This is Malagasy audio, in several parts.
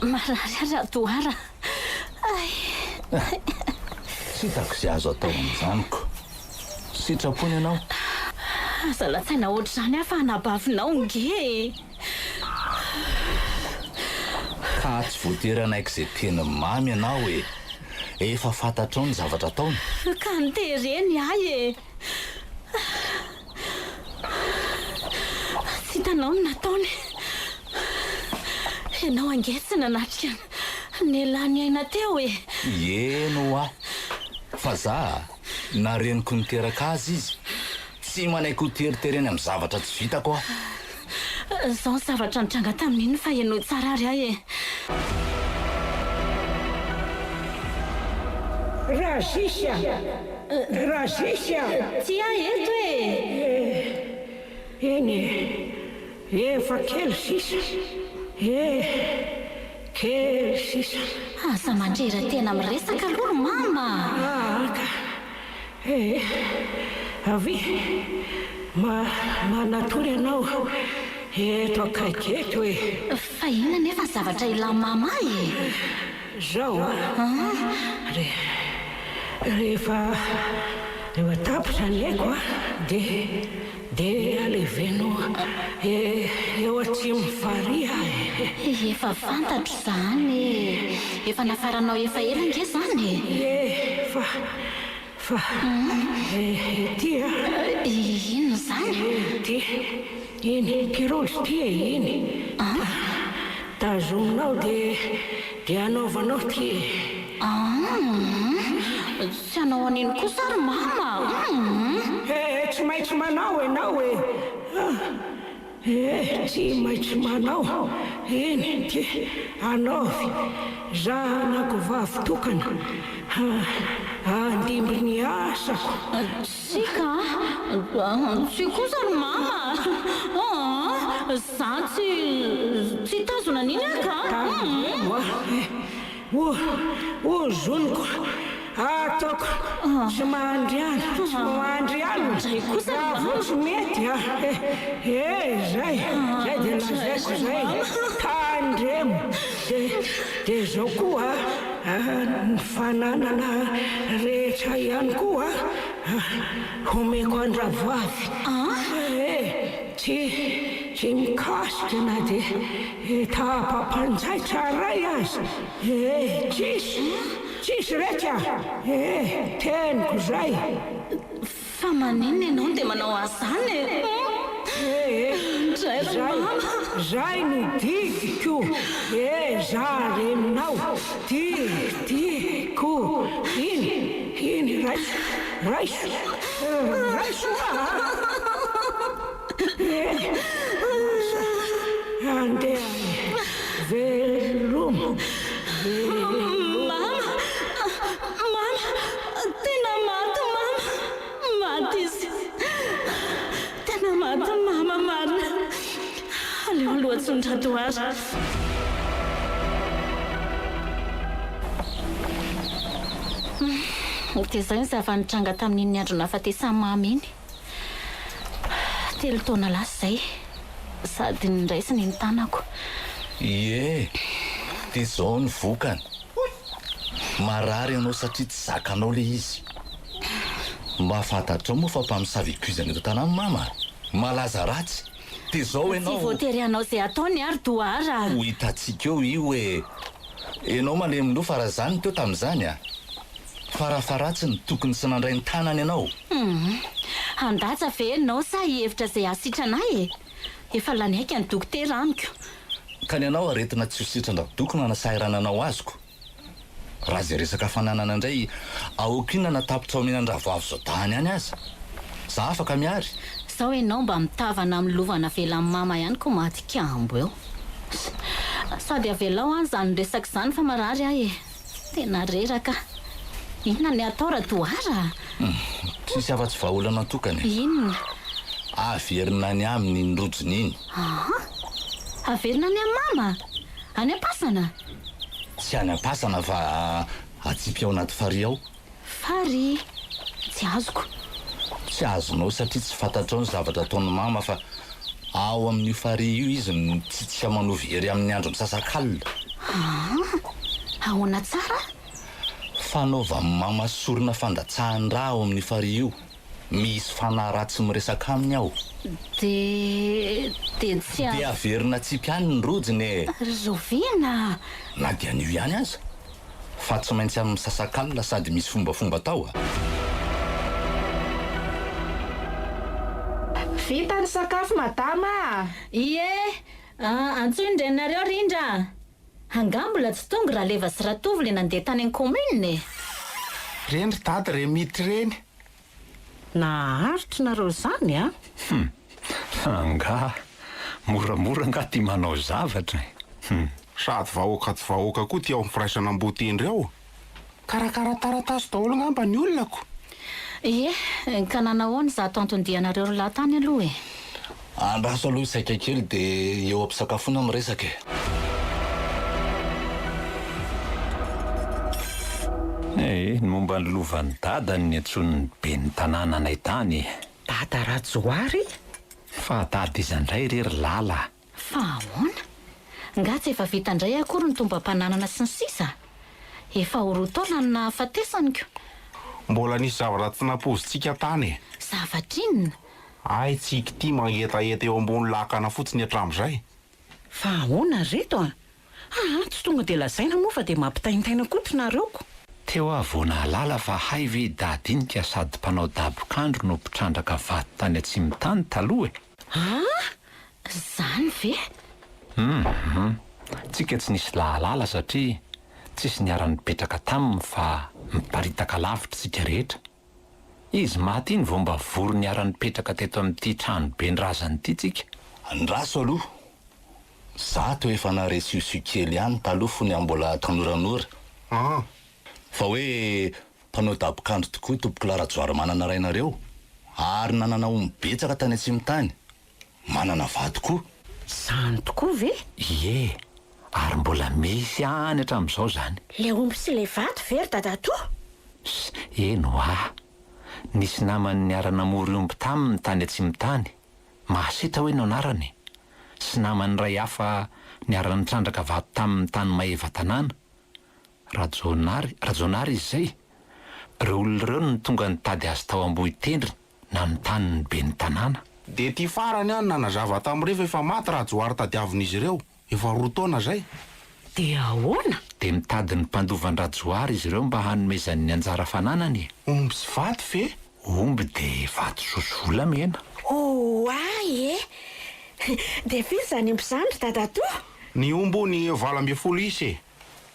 Marary ahy Radoara a! Tsy hitako izay azo atao amin'izany ko. Sitrapony ianao. Aza latsaina ohatr'izany aho fa anabavinao nge e! Ka tsy voatery hanaiky izay teny mamy ianao e! Efa fantatrao ny zavatra ataony. Ka notereny ahy e! Tsy hitanao ny nataony. Ianao ange tsy nanatrika ny niala aina teo e! Eny ho'a. Fa za, na reniko niteraka azy izy, tsy manaiky ho teritereny amin'ny zavatra tsy vitako aho. Izao ny zavatra nitranga tamin'iny fa henoy tsara ary aho e! Razisy a! Razisy a! Ty aho eto e! Eh, eny e! Efa kely sisa eh! Kely sisa. Aza mandrera-tena miresaka aloha ry mama a! Aa ka! Eh! Avia! Ma, manatory anao eto akaiky eto e! Fa inona anefa ny zavatra ilan'i mama ahy e? Zao a! Re, rehefa, rehefa tapitra ny aiko a, dia, dia aleveno eo atsimon'ny farihy aho e! Efa fantatro izany e! Efa nafaranao efa ela ange izany e! Ie, fa, Fa ity a! Inona izany? Ity, iny pirozy ity e, iny. Tazominao dia dia anaovanao ity e. An! Tsy hanao an'iny kosa ary mama a! He, tsy maintsy manao ianao e! Eh, tsy maintsy manao, eny, dia anaovy, zanako vavy tokana, ha, handimby ny asako. Tsia ka, tsia kosa ry mama a, za tsy, tsy hitazona an'iny aho ka. Tandremo a, eh. O, ozoniko, ataoko tsy mandry any, tsy mandry alina, raha vao tsy mety a, eh, zay, zay dia lazaiko zay, tandremo, dia, dia zao koa a, ny fananana rehetra ihany koa a, homeko an-dravavy, eh, tsy, tsy mikasika na dia. Tapa-panjaitra ray aza eh! Tsisy! Tsisy retsy a! Eh! Teniko zay! Fa maninona ianao no dia manao azy izany e? Eh! Ndray ry Zay! mama! Zay no didiko! Eh! Za reninao! Didiko! Iny! Iny raiso! Raiso! Raiso hoa a! Eh, lasa handeha e. Veloma, veloma. Mama, mama, tena maty mama, maty izy. Tena maty mama marina. Aleo aloha tsony Radoara. Dia izay ny zava-nitranga tamin'iny andro nahafatesan'i mama iny. Telo taona lasa izay, sady noraisiny ny tanako. Ie, dia izao ny vokany. Marary ianao satria tsy zakanao ilay izy. Mba fantatrao moa fa mpamosavy ikoizana eto an-tanàna mama? Malaza ratsy. Dia izao Tsy ianao. voatery hanao izay ataony ary Doara a! Ho hitantsika eo io e! Ianao malemy loha fa raha izaho no teo tamin'izany a! Farafaharatsiny tokony tsy nandray ny tanany ianao. Humm. Handatsa ve ianao sa hihevitra izay hahasitrana ahy e? Efa lany haika ny dokotera amiko. Ka ny anao aretina tsy ho sitran-dRadoko no anasahirananao azoko. Raha izay resaka fananana indray, aoka inona na tapitra omena an-dRavoavy zaodahiny any aza. Za afaka mihary. Sao ianao mba mitavana amin'ny lova navelan'i mama ihany ko maty kambo eo. Sady avelao any izany resaka izany fa marary aho e. Tena reraka aho. Inona ny atao Radoara a? Tsisy afa-tsy vahaolana tokana e. Inona? Averina any aminy iny rojony iny. Aa! Averina any amin'i mama? Any am-pasana? Tsy any am-pasana fa atsipy ao anaty farihy ao. Farihy? Tsy azoko. Tsy azonao satria tsy fantatrao ny zavatra ataon'i mama fa ao amin'io farihy io izy no mitsitsika manovy hery amin'ny andro misasakalina. Aa! Ahoana tsara? Fanaovan'i mama sorona fandatsahan-drà ao amin'io farihy io. Misy fanahy ratsy miresaka aminy ao. Dia, dia tsy a. Dia averina atsipy any ny rojony e! Rahoviana? Na dia anio ihany aza. Fa tsy maintsy amin'ny misasakalina sady misy fombafomba atao a! Vita ny sakafo madama a! Ie! Antsoy ny reninareo Rindra a! Angaha mbola tsy tonga Raleva sy Ratovo le nandeha tany an commune e! Reny ry dada re miditra reny. Naharitra nareo zany a! Hum! Fa angaha moramora angaha ty manao zavatra e! Hum! Sady vahoaka tsy vahoaka koa ty ao am firaisana Ambohitendry ao. Karakara taratasy daholo ngamba ny olona ko. Ie, ka nanahoana izato anton-dianareo ry lahy tany aloha e? Andraso aloha isaika kely dia eo am-pisakafoana miresaka e. Ee, ny momba ny lovan'i Dada no niantsoan'ny ben'ny tanàna anay tany e. Dada Rajohary? Fa Dada iza indray re ry Lala a? Fa ahoana? Nga tsy efa vita indray akory ny tombam-pananana sy ny sisa? Efa ho roa taona no nahafatesany ko! Mbola nisy zavatra tsy nampoizintsika tany e! Zavatra inona? Hay tsika ity mangetaheta eo ambony lakana fotsiny hatramin'izay. Fa ahoana ry reto a? Aa tsy tonga dia lazaina moa fa dia mampitaintaina koa ty nareo ko! Teo aho vao nahalala fa hay ve i Dadinika sady mpanao dabok'andro no mpitrandraka vato tany atsimo tany taloha e! Aa! Zany ve? Hum! Tsika tsy nisy lahalala satria tsisy niara-nipetraka taminy fa miparitaka lavitra tsika rehetra. Izy maty iny vao mba vory niara-nipetraka teto amin'ity tranoben-drazana ity tsika. Andraso aloha! Za toa efa nahare siosio kely ihany taloha fony aho mbola tanoranora. Fa hoe mpanao dabok'andro tokoa i Tompokolahy Rajoharimanana rainareo ary nanana omby betsaka tany atsimo tany. Manana vady koa. Izany tokoa ve? Ie, ary mbola misy any hatramin'izao izany. Ilay omby sy ilay vato ve ry dadatoa? Ss, eny hoa. Nisy namany niara-namory omby taminy tany atsimo tany, Mahasetra hoe no anarany, sy namany iray hafa niara-nitrandraka vato taminy tany Maevatanàna. Rajaonary, Rajaonary izy izay. Ireo olona ireo no tonga nitady azy tao Ambohitendrina. Nanontany ny ben'ny tanàna. Dia ity farany aho no nanazava tamin'ireo fa efa maty Rajohary tadiavin'izy ireo, efa roa taona izay. Dia ahoana? Dia mitady ny mpandova an-dRajohary izy ireo mba hanomezany ny anjara fananany e! Omby sy vato ve? Omby dia vato soa sy volamena. Oay e! Dia firy izany omby izany ry dadatoa? Ny omby hono 18 isa e!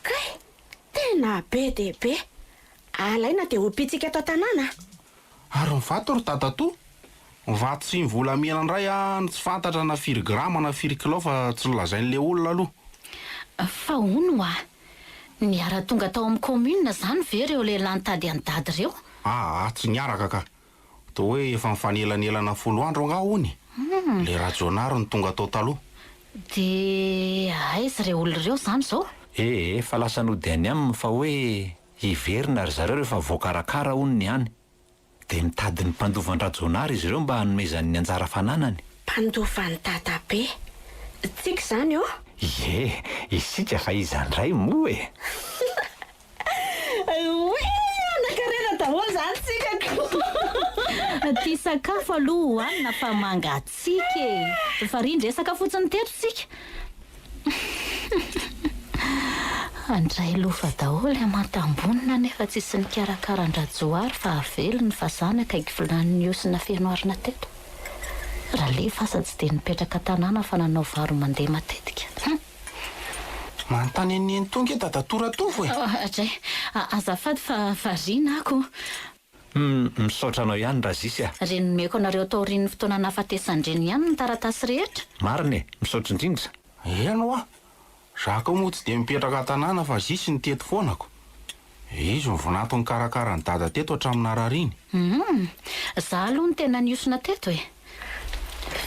Kay! Tena be dia be! Alaina dia ompiantsika ato an-tanàna. Ary ny vato ry dadatoa? Ny vato sy ny volamena indray an, tsy fantatra na firy grama na firy kilao fa tsy nolazain'ilay olona aloha. Fa hono hoa, niara-tonga tao amin'ny commune izany ve ireo lehilahy nitady an'i dada ireo? Aa, tsy niaraka ka. Toa hoe efa nifanelanelana folo andro angaha hono e? Ilay Rajaonary no tonga tao taloha. Dia aiza ireo olona ireo izany izao? Ee, efa lasa nody any aminy fa hoe Hiverina ry zareo rehefa voakarakara hono ny any. Dia mitady ny mpandova an-dRajaonary izy ireo mba hanomezany ny anjara fananany. Mpandova an'i Dadabe. Tsika izany ô? Ie, isika fa iza indray moa e? Oay! Hanan-karena daholo izany tsika ko! Ty sakafo aloha hohanina fa mangatsiaka e! Varian-dresaka fotsiny teto tsika. Handray lova daholo aman-tambonina nefa tsisy nikarakara an-dRajohary fa avelony fa zany akaiky vilanin'ny osy nafenoarina teto. Ralefa aza tsy dia nipetraka an-tanàna fa nanao varo-mandeha matetika. Hum! Manontany an'i Nenitoa nge dadatoa Ratovo e! Dray, azafady fa variana ako. Humm misaotra anao ihany Razisy a! Re nomeko anareo taorian'ny fotoana nahafatesan-dreny ihany ny taratasy rehetra. Marina e! Misaotra indrindra. Eny hoa! Za koa moa tsy dia mipetraka an-tanàna fa Zisy no teto foana ko! Izy no vinanto nikarakara an'i Dada teto hatramin'ny narariany. Humm! Za aloha no tena nihosona teto e!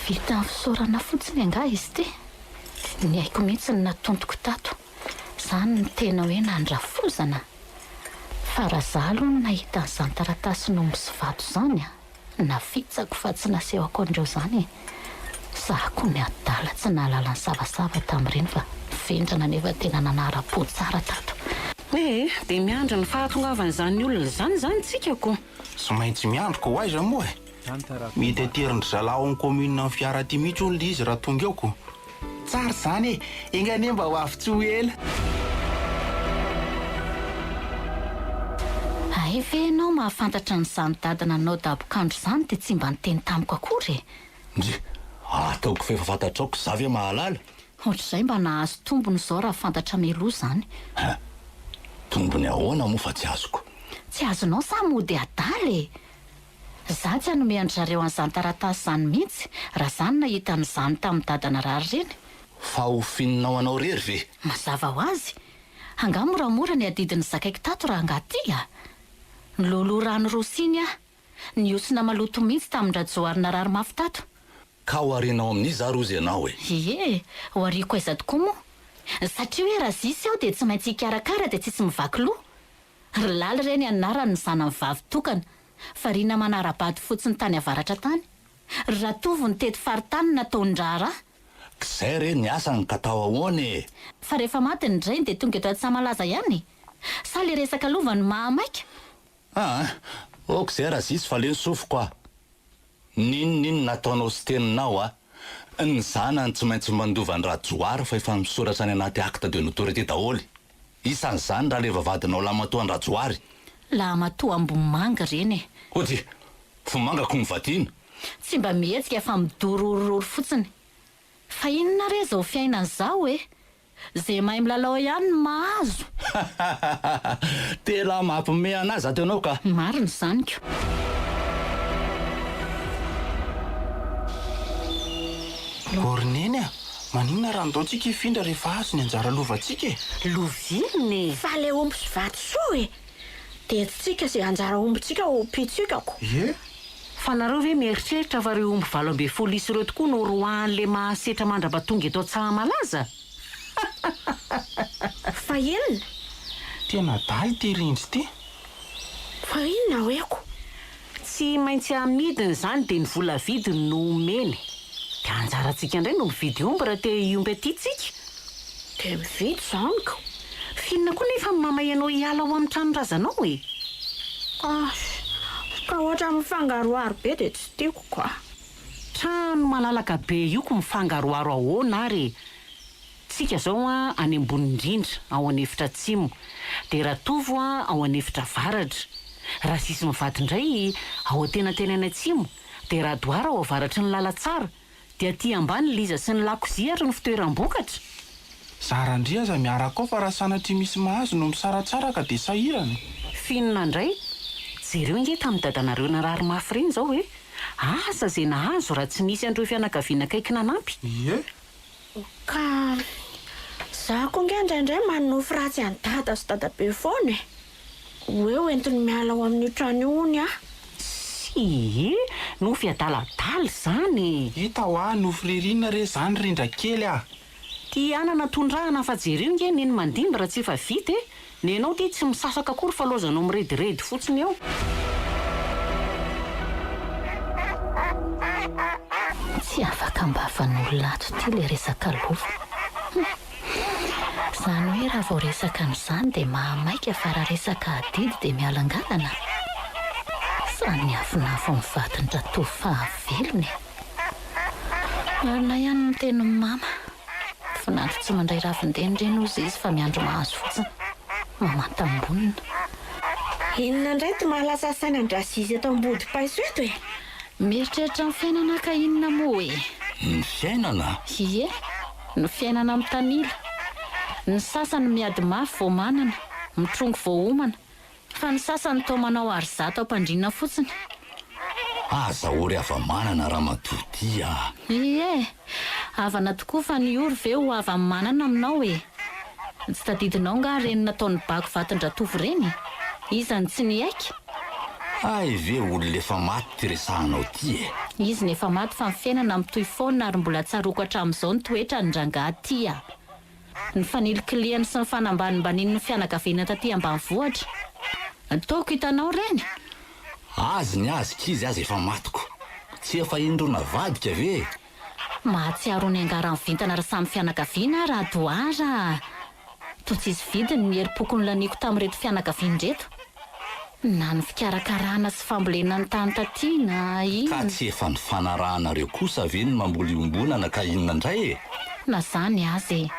Vitan'ny fisaorana fotsiny angaha izy ity? Ny aiko mihitsy no natontoko tato. Izany no tena hoe nandrafozana. Fa raha za aloha no nahita an'izany taratasin'omby sy vato izany an, nafitsako fa tsy nasehoko an'ireo izany e. Za koa ny adala tsy nahalala ny savasava tamin'ireny fa vendrana nefa tena nanara-po tsara tato. Ee, dia miandry ny fahatongavan'izany olona izany izany tsika ko. Tsy maintsy miandry ko ho aiza moa e! Mety aterin-dry zalahy ao amin'ny commune amin'ny fiara aty mihitsy hono le izy raha tonga eo ko. Tsara izany e! Enga anie mba ho avy tsy ho ela. Hay ve ianao mahafantatra an'izany dada nanao dabok'andro izany dia tsy mba niteny tamiko akory e! Ndry! Ataoko f'efa fantatrao ko za ve mahalala? Ohatr'izay mba nahazo tombony izao raha fantatra mialoha izany. Hein! Tombony ahoana moa fa tsy azoko? Tsy azonao sa mody adala e! Za tsy hanome an-dry zareo an'izany taratasy izany mihitsy raha za no nahita an'izany tamin'i dada narary ireny. Fa ho fininao anao rery ve? Mazava ho azy. Angaha moramora ny adidin'ny zakaiko tato raha angaha ty a! Niloloha rano roa siny aho. Nihosina maloto mihitsy tamin-dRajohary narary mafy tato. Ka ho arianao amin'iza ary ozy ianao e? Ie, ho ariako aiza tokoa moa? Satria hoe raha zisy aho dia tsy maintsy hikarakara dia tsisy mivaky loha. Ry Laly re ny anarany ny zanany vavy tokana. Variana manara-bady fotsiny tany avaratra tany. Ry Ratovo nitety faritany nataon-draharaha. K'izay re ny asany ka tao ahoana e? Fa rehefa maty ny drainy dia tonga eto Antsahamalaza ihany e? Sa le resaka lova no mahamaika? Aa, ok zay Razisy fa leo ny sofiko a! N'inon'inona ataonao sy teninao a! Ny zanany tsy maintsy mandova an-dRajohary fa efa misoratra any anaty acte de notoriété daholo. Isan'izany Raleva vadinao lahimatoa an-dRajohary. Lahimatoa Ambohimanga ireny e! Ody! Vomanga ko mivadiana! Tsy mba mihetsika fa midororororo fotsiny. Fa inona re izao fiainana izao e! Ze mahay milalao ihany no mahazo. Tena mampime anah zato ianao ka. Marina izany ko. Ô ry Neny a! Maninona raha ndao tsika hifindra rehefa azo ny anjara lovantsika e? Lova inona e? Fa le omby sy vatosoa e! Dia tsika ze anjara ombintsika ho pitsika ko. Ie! Fa nareo ve mieritreritra fa ireo omby 18 isa ireo tokoa no roahan'le mahasetra mandrapa tonga eto Antsahamalaza? Fa inona? Tena adala ity rindry ity. Fa inona hoeko? Tsy maintsy amidiny izany dia ny vola vidiny no omeny. Dia anjarantsika indray no mividy omby raha te hiompy aty tsika. Dia mividy izany ko. F'inona koa nefa no mamay anao hiala ao amin'ny tranon-drazanao e? Ah, ka ohatran'ny mifangaroharo be dia tsy tiako ka. Trano malalaka be io ko mifangaroharo ahoana ary e? Tsika zao an any ambony indrindra ao an'efitra atsimo, dia Ratovo an ao an'efitra avaratra, Razizy mivady indray ao antenatenany atsimo, dia Radoara ao avaratry ny lalantsara, dia aty ambany Liza sy ny lakozia ary ny fitoeram-bokatra. Zara ndry aza miaraka ao fa raha sanatria misy mahazo no misaratsaraka dia sahirana e. F'inona indray? Jereo ange tamin'ny dadanareo narary mafy ireny izao e! Asa izay nahazo raha tsy nisy an'ireo fianakaviana akaiky nanampy. Ie. Ka za koa nge indraindray manonofy ratsy an'i dada sy dadabe foana e! Hoe ho entiny miala ao amin'io trano io hono aho. Tsia, nofy adaladala izany e! Hita hoa nofy ririnina re zany rindra kely ah! Ty anana tondrahana fa jereo nge neny mandimby raha tsy efa vita e! Nenao ty tsy misasaka akory fa laozanao mirediredy fotsiny eo. Tsy afaka ambavan'olona ato ty le resaka lova. Hum. Zany hoe raha vao resaka an'izany dia mahamaika fa raha resaka adidy dia mialangalana? Sa niafonafo ny vadin-dRatovo fahavelony e? Marina ihany ny tenin'i mama. Vinanto tsy mandray ravin-deny ireny hozy izy fa miandry mahazo fotsiny. Mamantam-bonona. Inona indray ity mahalasa saina an-dRazizy eto ambody paiso eto e? Mieritreritra ny fiainana ka inona moa e? Ny fiainana? Ie, ny fiainana mitanila. Ny sasany miady mafy vao manana, mitrongy vao homana. Fa ny sasany toa manao arizato am-pandriana fotsiny. Aza ory hava-manana ramatoa ty a! Ie, havana tokoa fa ny ory ve ho hava-manana aminao e? Tsy tadidinao nga reny nataon'i Bako vatin-dRatovo reny? Iza no tsy niaiky? Hay ve olona efa maty ty resahanao ty e? Izy no efa maty fa ny fiainana mitohy foana ary mbola tsaroako hatramin'izao ny toetrany rangahy ty a! Ny fanilikilihany sy ny fanambanimbaniany ny fianakaviana taty ambanivohitra. Ataoko hitanao ireny? Azy ny azy k'izy aza efa matiko. Tsy efa indroa navadika ve e? Mahatsiaro ho niangaran'ny vintana ry samy fianakaviana aho Radoara a! Toa tsisy vidiny ny herim-poko nolaniako tamin'ireto fianakaviana ireto. Na ny fikarakarana sy fambolena ny tany taty na Ka inona. tsy efa nifanarahanareo kosa ve ny mamboly iombonana ka inona indray e? Na izany aza e!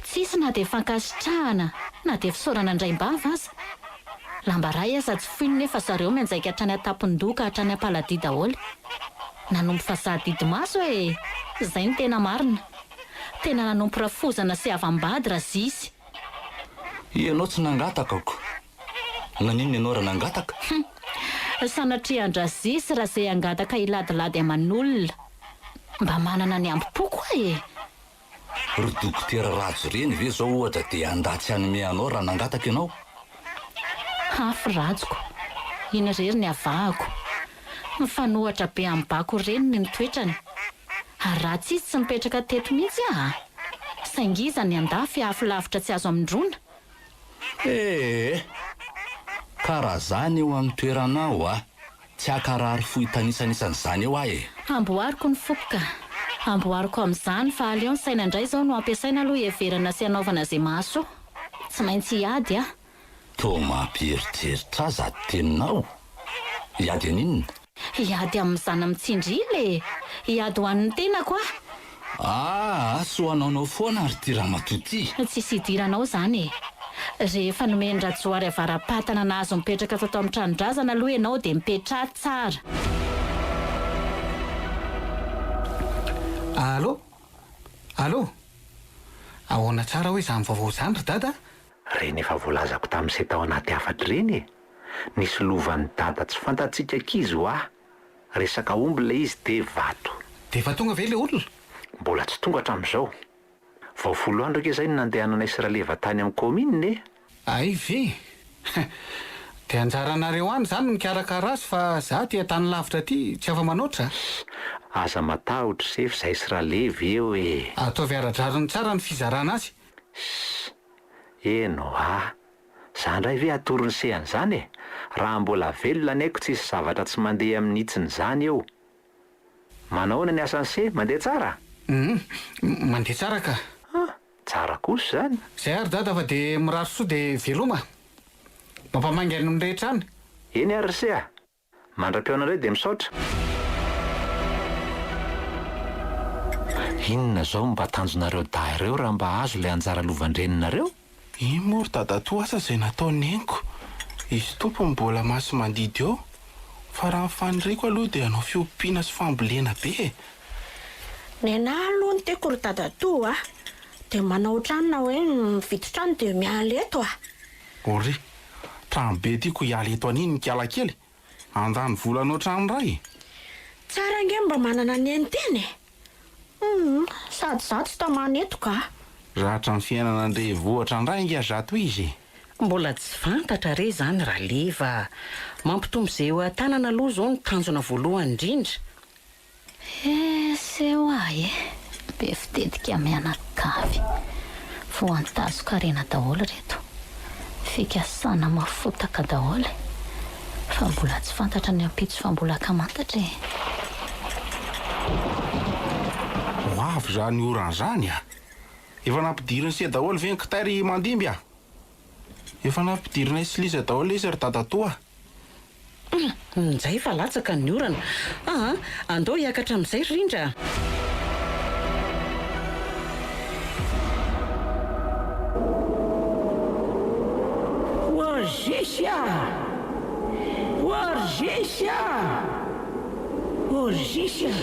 Tsisy na dia fankasitrahana na dia fisaorana indraim-bava aza. Lamba iray aza tsy foiny nefa zareo mianjaika hatrany an-tampon-doha ka hatrany am-paladia daholo. Nanompo vazaha didimaso e! Izay no tena marina. Tena nanompo rafozana sy havam-bady Razisy. Ianao tsy nangataka ko. Naninona ianao raha nangataka? Hum. Sanatria an-dRazisy raha izay hangataka hiladilady aman'olona. Mba manana ny hambom-poko aho e! Ry dokotera Rajo reny ve zao ohatra dia handà tsy hanome anao raha nangataka ianao? Hafy rajoko. Iny irery ny avahako. Mifanohatra be amin'ny bako reniny ny toetrany. Ary ratsy izy tsy nipetraka teto mihitsy aa! Saingy iza ny andafy afo lavitra tsy azo amindroana? Ee! Ka raha za ny eo amin'ny toeranao a! Tsy hakarary fo hitanisanisa an'izany eo aho e! Amboariko ny foko ka! Amboariko amin'izany fa aleo ny saina indray izao no ampiasaina aloha hiheverana sy hanaovana izay mahasoa. Tsy maintsy hiady aho. Toa mampieritreritra ahy izato teninao. Hiady an'inona? Hiady amin'ny zana-mitsindry ila e! Hiady ho an'ny tenako aho! Aa, soa anaonao foana ary ity ramatoa ity! Tsisy idiranao izany e! Rehefa nomen-dRajohary avara-patana nahazo nipetraka tato amin'ny tranon-drazana aloha ianao dia mipetraha tsara! Allô? Allô? Ahoana tsara hoe izany vaovao izany ry dada a? Ireny efa voalazako tamin'ny se tao anaty hafatra ireny e! Nisy lovan'i dada tsy fantatsika ankizy hoa! Resaka omby ilay izy dia vato. Dia efa tonga ve ilay olona? Mbola tsy tonga hatramin'izao. Vao folo andro ange izay no nandehananay sy Raleva tany amin'ny kaominina e! Hay ve? Dia anjaranareo any izany ny mikarakara azy fa za aty an-tany lavitra aty tsy afa-manoatra a! Aza matahotra sefo izay sy Raleva eo e! Ataovy ara-drariny tsara ny fizarana azy. Ss, eny hoa! Za ndray ve atoron'i se an'izany e! Raha mbola velona ny aiko tsisy zavatra tsy mandeha amin'ny hitsiny zany eo! Manahoana ny asan'i se? Mandeha tsara? Hum, mandeha tsara ka! Ah, tsara kosa izany! Zay ary dada fa de mirary soa de veloma! Mampamainga ny rehetra any! Eny ary ry se a! Mandra-pihaona indray dia misaotra. Inona izao no mba tanjonareo dahy ireo raha mba azo ilay anjara lovan-dreninareo? Iny moa ry dadatoa asa izay nataon'i neniko, izy tompony mbola masi-mandidy eo, fa raha ny faniriako aloha dia hanao fiompiana sy fambolena be e! Nenah aloha ny tiako ry dadatoa a! Dia manao trano na hoe mividy trano dia miala eto a! Ory! Trano be tiako hiala eto an'iny ny kialakely! Handany vola hanao trano indray e! Tsara ange mba manana ny ain-tena e! Humm, sady za tsy tamana eto ka! Zatra ny fiainana an-drenivohitra indray ange zato izy e! Mbola tsy fantatra re izany Raleva a! Mampitombo izay eo an-tanana aloha izao no tanjona voalohany indrindra. He seho ahy e! Be fitetika mianakavy. Voantazo-karena daholo reto. Fikasana mafotaka daholo e! Fa mbola tsy fantatra ny ampitso fa mbola ankamantatra e! Ho avy izany orana izany a! Efa nampidirin'i se daholo ve ny kitay ry Mandimby a? Efa nampidirinay sy Liza daholo ilay izy ry dadatoa a! Injay fa latsaka ny orana. Aa, andao hiakatra amin'izay ry Rindra a! Orgis a! Orgis a! Orgis a!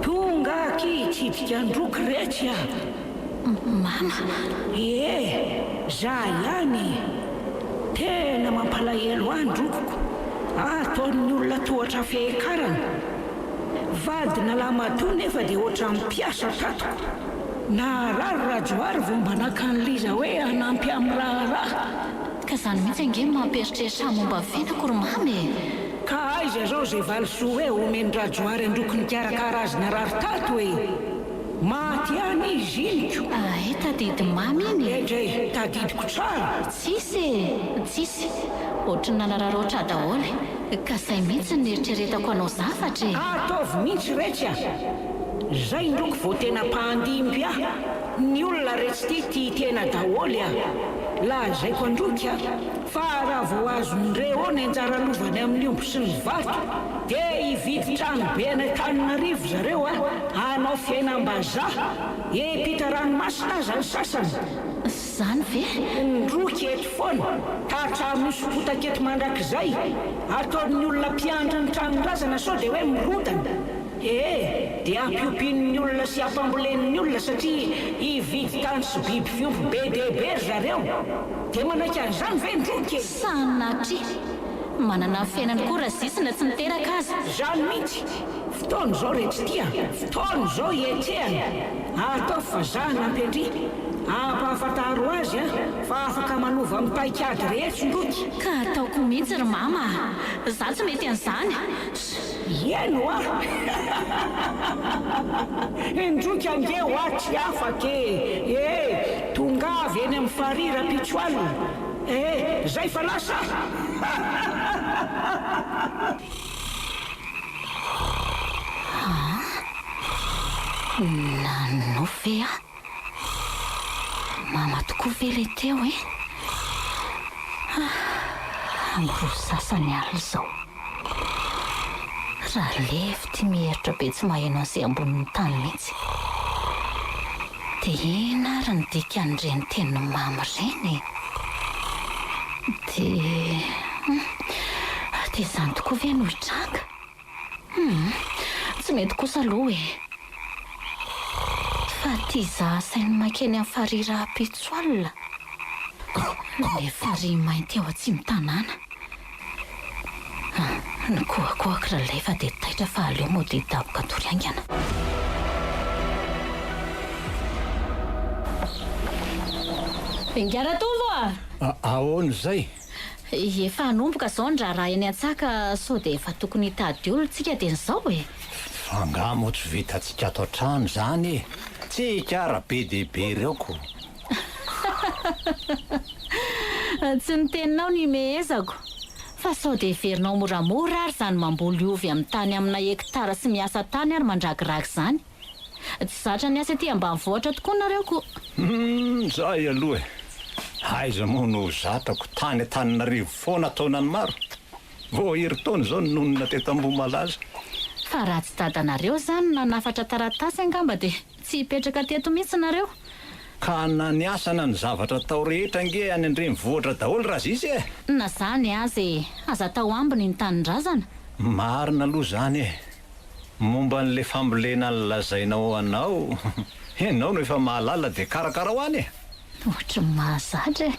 Tonga aky hitsidika an-droky retsy a! Mama! Ee, za ihany e! Tena mampalahelo ahy ny rokoko, ataon'ny olona tohatra fehekarana. Vadina lahimatoa nefa dia ohatran'ny mpiasa tatoko. Naharary Rajohary vao mba naka an'i Liza hoe hanampy amin'ny raharaha. Ka izany mihitsy ange no mampieritreritra ahy momba ny fiainako ry Mama e! Ka aiza izao izay valisoa hoe omen'i Rajohary an-droko nikarakara azy narary tato e! Maty ihany izy iny ko! Hay tadidy mamy iny e! Edrey, tadidiko tsara! Tsisy e! Tsisy! Ohatry ny nanararaotra ahy daholo. Ka zay mihitsy no nieritreretako hanao zavatra e! Ataovy mihitsy retsy a! Zay ndroky vao tena mpandimby ahy. Ny olona retsy ty tia tena daholo a! Lazaiko androky a, fa raha vao azon-dreo ny anjara lovany amin'ny omby sy ny vato dia hividy trano be any Antananarivo zareo a, hanao fiainam-bazaha, hiampita ranomasina aza ny sasany. Zany ve? Ndroky eto foana, hatramin'ny hoso-potaka eto mandrakizay, ataon'ny olona mpiandry ny tranon-drazana sao dia hoe mirodana. Ee, dia ampiompian'ny olona sy ampambolen'ny olona satria hividy tany sy biby fiompy be dia be ry zareo. Dia manaiky an'izany ve ndroky e? Sanatria! Manana ny fiainany koa Razisy na tsy niteraka aza. Izany mihitsy! Fotoana izao re tsy tia, fotoana izao hietsehana. Ataovy fa za hanampy an-dry. Ampahafantaro azy an, fa afaka manova amin'ny paik'ady rehetra ndroky. Ka ataoko mihitsy ry mama a! Za tsy mety an'izany! Eny hoa! Indroky ange hoa tsy afaka e! E! Tongava eny amin'ny farihy rahampitso alina e! Zay fa lasa Aa! Nanonofy ve aho? Mama tokoa ve ilay teo e? Ah, amin'ny roa sasany alina izao. Ralevy ity miheritra be tsy maheno an'izay ambonin'ny tany mihitsy. Dia inona ary ny dikan'ireny tenin'i Mama ireny e? Dia, hum, dia izany tokoa ve no hitranga? Humm, tsy mety kosa aloha e! Fa ty za asainy mankeny amin'ny farihy rahampitso alina? Ilay farihy mainty ao atsimo-tanàna. Ah, nikohakohako ralay fa dia taitra fa aleo mody hidaboka hatory haingana. Ingahy Ratovo a! Ahoana izay? Efa hanomboka izao ny raharaha eny an-tsaha ka sao dia efa tokony hitady olona tsika dieny izao e! Fa angaha moa tsy vitantsika ato an-trano izany e! Tsika ara be dia be ireo ko! Tsy ny teninao no imehezako, fa sao dia heverinao moramora ary izany mamboly ovy amin'ny tany amina hektara sy miasa tany ary mandragiragy izany? Tsy zatra ny asa ety ambanivohitra tokoa nareo ko. Humm zay aloha e! Aiza moa no ho zatrako tany Antananarivo foana taonany maro? Vao herintaona izao no nonina teto Ambohimalaza. Fa raha tsy dadanareo izany nanafatra taratasy angamba dia tsy hipetraka teto mihitsy nareo. Ka na ny asa na ny zavatra atao rehetra ange any an-drenivohitra daholo Razisy e! Na zany aza e! Aza atao ambiny ny tanindrazana. Marina aloha izany e! Momba an'ilay fambolena nolazainao anao, ianao no efa mahalala dia karakarao any e! Ohatry ny mahazatra e!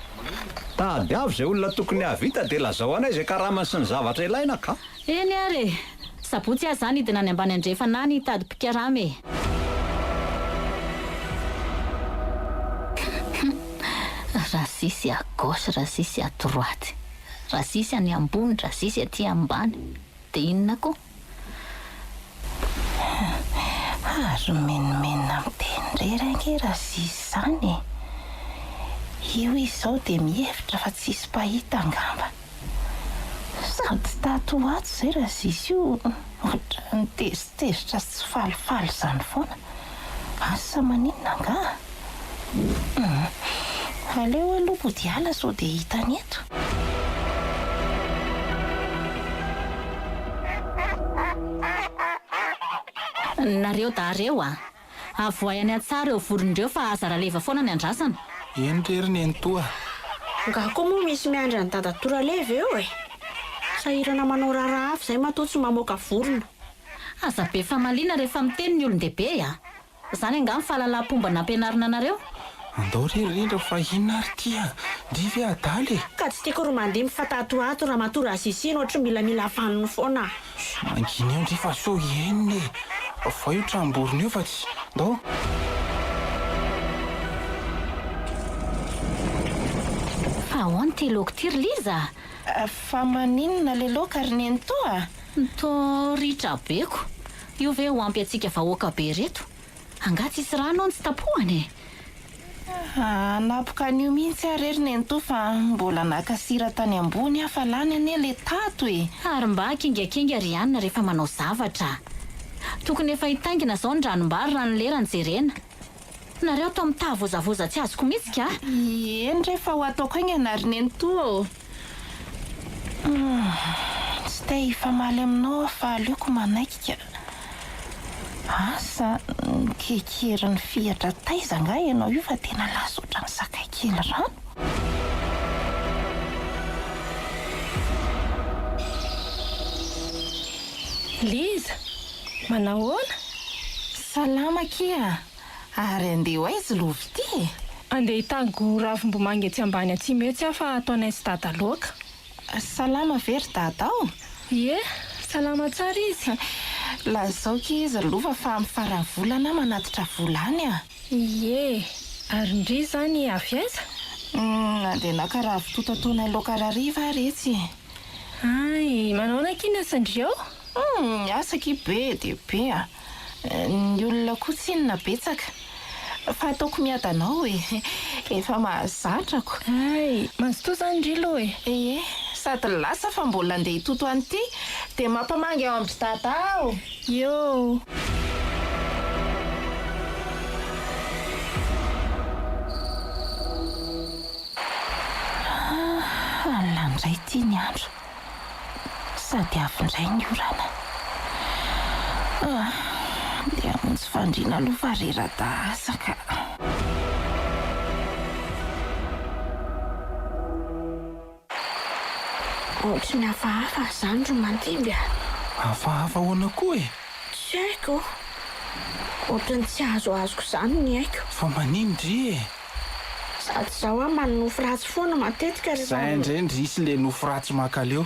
Tadiavo izay olona tokony hahavita dia lazao anay izay karamany sy ny zavatra ilaina ka! Eny ary e! Sabotsy aho izany hidina any ambany andrefana any hitady mpikarama e! Razisy à gauche, razisy à droite, razisy any ambony, razisy aty ambany, dia inona koa? Ary mimenomenona miteny irery ange Razia izany e! Io izy izao dia mihevitra fa tsisy mpahita angamba. Sady tato ho ato izay Razia io ohatran'ny tezitezitra sy tsy falifaly izany foana. Asa maninona angaha? Hum. Aleo aloha mody hiala sao dia hitany eto. Nareo dahy reo a! Avoahy any an-tsaha reo vorondreo fa aza raleva foana ny andrasana. Eny re ry nenitoa. Nga koa moa misy miandry an'i dadatoa Raleva eo e! Sahirana manao raharaha hafa izay matoa tsy mamoaka vorona. Aza be famaliana rehefa miteny ny olon-dehibe a! Izany angaha ny fahalalam-pomba nampianarina anareo? Andao re rindra fa inona ary ity a! Ndry ve adala e! Ka tsy tiako ry mandimby fa tato ho ato ramatoa Razisy iny ohatry milamila vanony foana a! Mangina eo ndry fa sao henony e! Vao io tranom-borona io fa tsy. Ndao! Fa ahoana ity laoka ity ry Liza a? Fa maninona le laoka ry nenitoa a? Toa ritra be ko! Io ve ho ampy antsika vahoaka be reto? Angaha tsisy rano ao ny tsy tapohana e? Hanapoka an'io mihitsy aho re ry nenitoa fa mbola naka sira tany ambony aho fa lany anie le tato e! Ary mba kingakinga ry anona rehefa manao zavatra. Tokony efa hitaingina izao ny ranombary raha ny lera no jerena. Nareo ato mitavozavoza tsy azoko mihitsy ka! Eny re fa ho ataoko haingana ry nenitoa ô! Humm, tsy te hifamaly aminao aho fa aleoko manaiky ka. Asa, nikekerin'ny fihatra taiza angaha ianao io fa tena lasa ohatran'ny sakay kely rano? Liza, manahoana? Salama akia! Ary andeha ho aiza lova ity e? Andeha hitango ravimbomanga etsy ambany atsimo etsy aho fa ataonay sy dada loaka. Salama ve ry dada ao? Ie, salama tsara izy. Lazao akia izy ry lova fa amin'ny faran'ny volana aho manatitra vola any a! Ie, ary ndry izany avy aiza? Andeha naka ravitoto ataonay laoka rariva ary etsy e! Hay, manahoana akia ny asan-dry ao? Humm, ny asa akia be dia be a! Ny olona koa tsinona betsaka. Fa ataoko miadana ao e! Efa mahazatra ko! Hay, mazotoa izany ndry aloha e! Ie, sady lasa fa mbola andeha hitoto an'ity dia mampamangy ao amin-dry dada ao! Eo! Alina indray ity ny andro. Sady avy indray ny orana. Ah, ndeha hamonjy fandriana aloha fa rera-dahasa ka. Ohatry ny hafahafa izany ry Mandimby a! Hafahafa ahoana koa e? Tsy haiko. Ohatry ny tsy azoazoko izany ny aiko. Fa manino ndry e? Sady izaho aho manonofy ratsy foana matetika rehefa. Zay ndray ndry sy le nofy ratsy makaleo.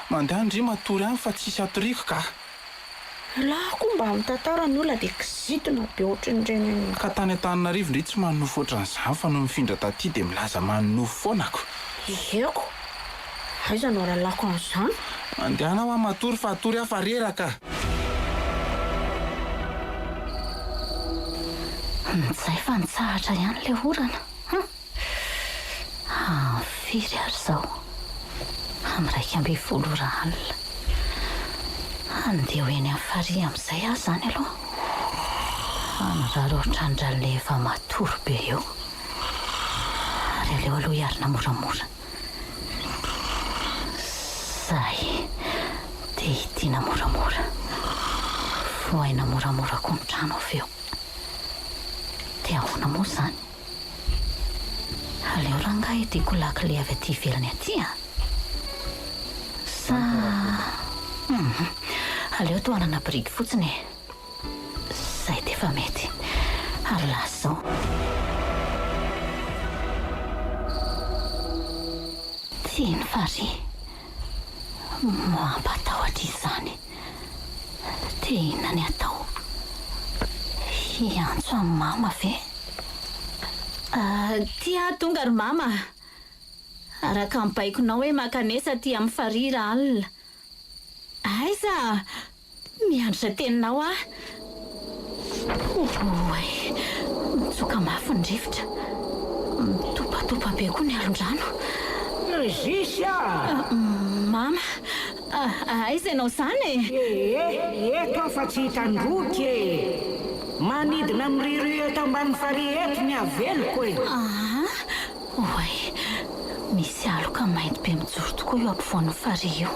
Mandeha ndry matory any fa tsisy atoriako ka. Elah koa mba mitantara ny olona dia kizitina be ohatran'ireny. Ka tany Antananarivo ndry tsy manonofy ohatran'izany fa nony mifindra taty dia milaza manonofy foana ko. Ieko! Aiza no ahalalako an'izany? Mandehana hoa matory fa hatory aho fa reraka. Njay fa nitsahatra ihany ilay orana an! Amin'ny firy ary izao? Amin'ny 11 ora alina. Handeha ho eny amin'ny farihy amin'izay aho izany aloha. Hanararaotra an-dRaleha efa matory be eo. Ary aleo aloha hiarina moramora. Zay. Dia hidiana moramora. Vohaina moramora koa ny trano avy eo. Dia ahoana moa izany? Aleo rangahy hidiako lakile avy aty ivelany aty a! Sa. Hum. Aleo tohanana biriky fotsiny e. Zay dia efa mety. Ary lasa izao. Tsy ny farihy. Mampatahotra izany. Dia inona ny atao? Hiantso an'i mama ve? Ty aho tonga ry mama a! Araka ny baikonao hoe mankanesa aty amin'ny farihy rahalina. Aiza? Miandry izay teninao aho. Oay, mitsoka mafy ny rivotra. Mitopatopa be koa ny alon-drano. Ry a! Mama, aiza ianao izany e? Ee, eto aho fa tsy hitan-droky e! Manidina miriorio eto ambany farihy eto ny aveloko e! Aa, Oay, misy aloka mainty be mijoro tokoa io ampovoan'ny farihy io.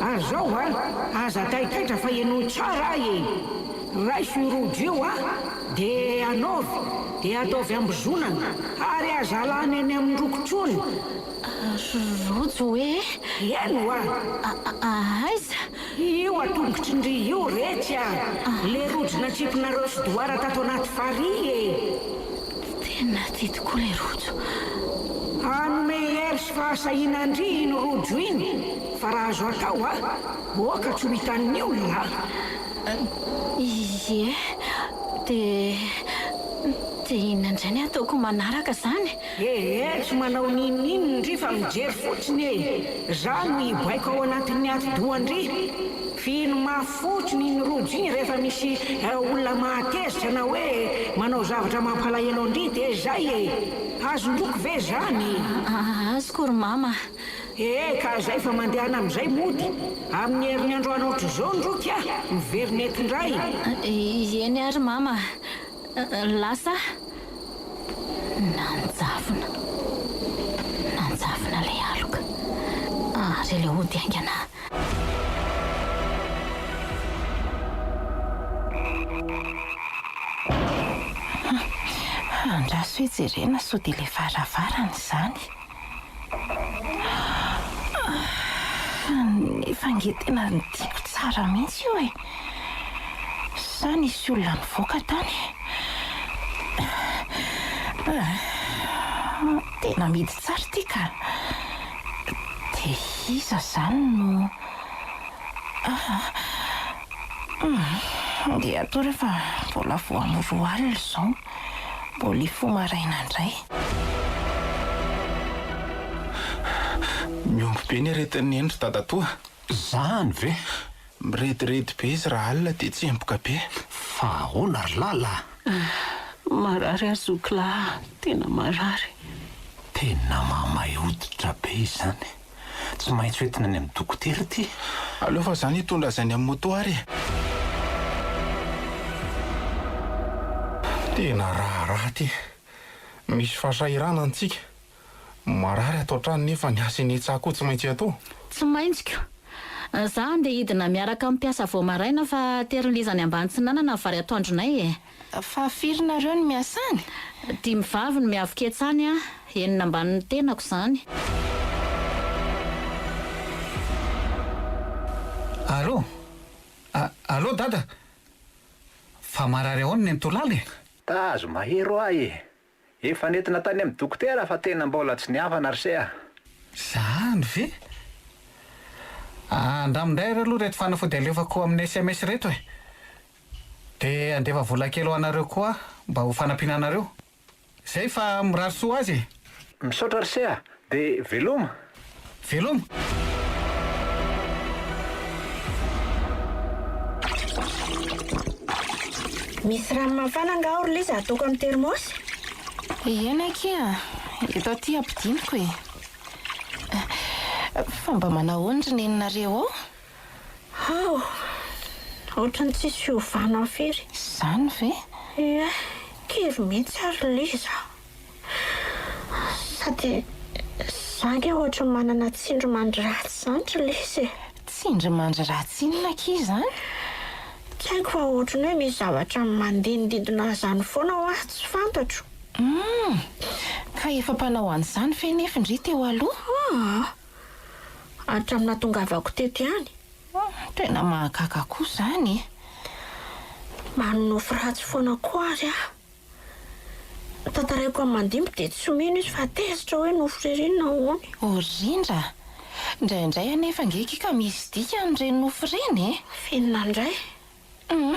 Ary zao an, aza taitaitra fa henoy tsara ahy e! Raiso io rojo io an, de anaovy, de ataovy ambozonana, ary aza alana eny amin'ny roko tsony. Rojo hoe? Eny oa! Aiza? Io atongotry ndry io retsy a! Le rojo natsipinareo sy doara tato anaty farihy e! Tena tia tokoa ilay rojo. Hanome hery sy fahasahiana an-dry iny rojo iny fa raha azo atao a! Oka tsy ho hitan'ny olona a! Ie, dia dia inona indray ny ataoko manaraka izany? Ee, tsy manao n'inon'inona ndry fa mijery fotsiny e! Za no hibaiko ao anatin'ny atidohan-dry. Fihino mafy fotsiny iny rojo iny rehefa misy olona mahatezitra na hoe manao zavatra mampalahelo an-dry dia zay e! Azon-droko ve zany? Azoko ry mama. Ee ka zay fa mandehana amin'izay mody, amin'ny herinandro any ohatr'izao ndroky ah, miverina eto indray. Eny ary mama, lasa aho. Nanjavona, nanjavona ilay aloka, ary aleo hody haingana aho. Andraso hoe jerena sao dia ilay varavarana izany. Nefa ange tena tiako tsara mihitsy io e! Sa nisy olona nivoaka tany? Tena mihidy tsara ity ka! Dia iza izany no. Dia atao re fa mbola vao amin'ny roa alina izao. Mbola hifoha maraina indray. Mihombo be ny aretin'i Neny ry dadatoa. Zany ve? Mirediredy be izy raha alina dia tsemboka be. Fa ahoana ry Lala a? Marary aho zoky lahy a, tena marary. Tena mamay hoditra be izany. Tsy maintsy hoentina any amin'ny dokotera ity. Aleo fa zany hitondra azy any amin'ny moto ary e. Tena raharaha ity. Misy fahasahiranana antsika. Marary ato an-trano nefa ny asa eny an-tsaha koa tsy maintsy atao. Tsy maintsy ko. Za andeha hidina miaraka amin'ny mpiasa vao maraina fa terin'iza any ambany tsinanana ny vary atoandronay e. Fa firy nareo no miasa any? Dimy vavy no miavoketsa any a, enina ambanin'ny tenako izany. Allô? Allô dada? Fa marary ahoana ny an'Tolala e? Tazo mahery hoa e! Efa nentina tany amin'ny dokotera fa tena mbola tsy nihavana ry se a! Zany ve? Andramo indray ary aloha ireto fanafody alefako amin'ny sms ireto e! Dia handefa vola kely ho anareo koa aho mba ho fanampiana anareo. Zay fa mirary soa ho azy e! Misaotra ry se a! Dia veloma! Veloma! Misy rano mafana angaha ao ry Liza ataoko amin'ny thermos? Eny akia, eto aty ampidiniko e. Fa mba manahoana ry neninareo ao? Hao, ohatran'ny tsisy fiovana firy. Izany ve? Ie, kivy mihitsy aho ry Liza. Sady za ange ohatry ny manana tsindrimandry ratsy izany ry Liza e. Tsindrimandry ratsy inona akia izany? Tsy haiko fa ohatry ny hoe misy zavatra mandinodidina ahy izany foana hoa, tsy fantatro. Humm! Ka efa mpanao an'izany ve nefa ndry teo aloha? Aa! Hatramin'ny nahatongavako teto ihany. Tena mahagaga koa izany e! Manonofy ratsy foana koa ary aho. Tantaraiko amin'i Mandimby dia tsy mino izy fa tezitra hoe nofy ririnina hono. O rindra! Indraindray anefa ange ki ka misy dikany ireny nofy ireny e! F'inona indray? Hum!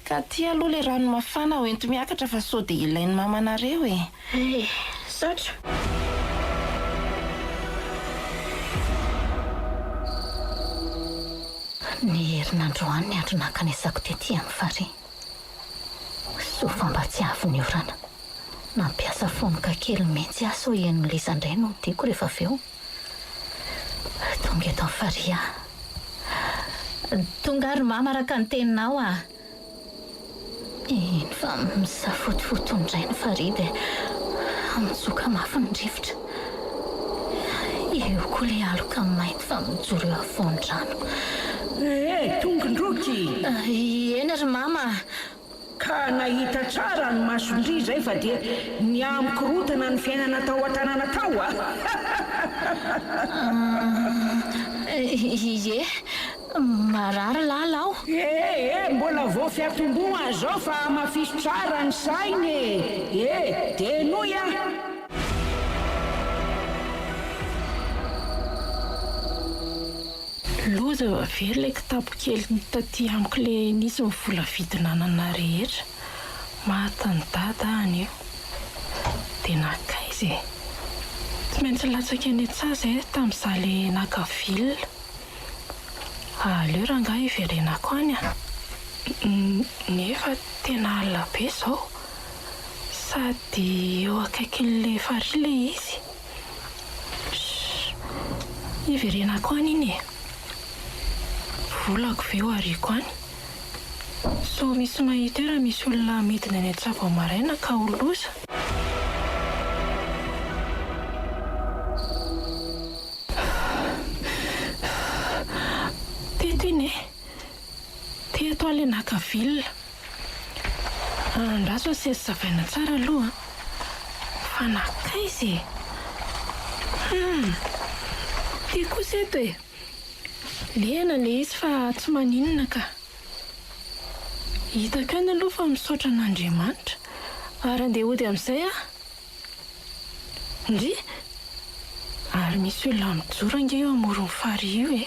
Ka aty aloha ilay rano mafana ho enti-miakatra fa sao dia ilain'ny mamanareo e! Eh! Misaotra! Ny herinandro any ny andro nankanesako tety amin'ny farihy. Soa fa mba tsy avy ny orana. Nampiasa fonoka kely mihitsy aho sao henon'i Liza indray no hodiako rehefa avy eo. Tonga eto amin'ny farihy aho. Tonga ary mama araka ny teninao ah. Eny fa misafotofoto indray ny farihy dia mitsoka mafy ny rivotra. Eo koa ilay aloka mainty fa mijoro eo afovoan-drano. Eh, tonga ndroky! Eny ry mama a! Ka nahita tsara ny mason-dry izay fa dia nihamikorontana ny fiainana tao an-tanàna tao a! Ie, marary lala aho. Eh eh, mbola vao fiatombohana izao fa hamafiso tsara ny saina e! Eh, dia henoy a! Loza fa very ilay kitapo kely taty amiko ilay nisy ny vola vidin'anana rehetra. Matin'i dada aho anio. Dia nankaiza e? Tsy maintsy latsaka eny an-tsaha izay tamin'izaho ilay naka ville. Aleo rangahy hiverenako any a! Nefa tena alina be izao. Sady eo akaikin'ilay farihy ilay izy. Shh! Hiverenako any iny e. Volako ve ho ariako any? Sao misy mahita eo raha misy olona midina eny an-tsaha vao maraina ka ho loza. Teto iny e. Teto aho ilay naka villa. Andraso ny seza savaina tsara aloha an. Fa nankaiza e? Hum! Ty kosa eto e! Lena le izy fa tsy maninona ka. Hitako ihany aloha fa misaotra an'Andriamanitra. Ary andeha hody amin'izay aho. Ndry! Ary misy olona mijoro ange eo amoron'ny farihy io e!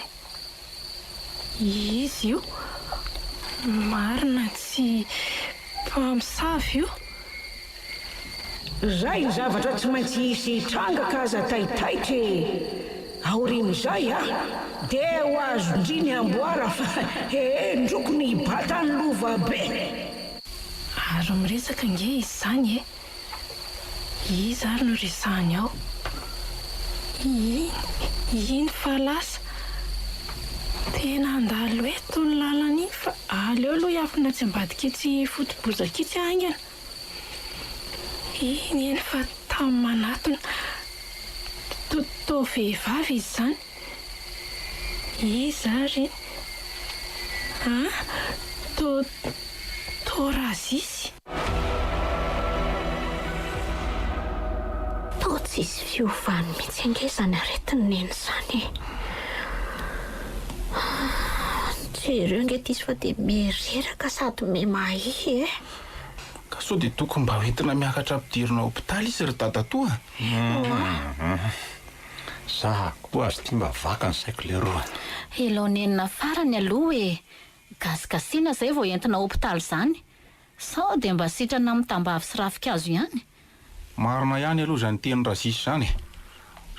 Izy io marina tsy mpamosavy io. Zay ny zavatra tsy maintsy hisy hitranga ka aza taitaitra e! Aorian'izay a! Dia ho azon-dry ny amboara fa ee ndroko ny hibata ny lova be! Ary miresaka ange izy izany e! Iza ary no resahany ao? Iny, iny fa lasa. Tena handalo eto ny lalana iny fa aleo aloha hiafina atsy ambadika itsy foto-bozaka itsy haingana. Iny eny fa tamy manatona. To, toa vehivavy izy izany. Iza ary iny? An? To, toa Razisy. Toa tsisy fiovany mihitsy ange izany aretin'i Neny izany e. Jereo ange ity izy fa dia miha-reraka sady miha-mahia e. Ka sao dia tokony mba hoentina miakatra ampidirina hopitaly izy ry dadatoa a? Za koa aza ity mba vaka ny saiko leroa. Hello nenina farany aloha e! Gasigasiana izay vao entina hopitaly izany. Sao dia mba sitrana amin'ny tambavy sy ravinkazo ihany? Marina ihany aloha izany tenin'i Razisy izany e!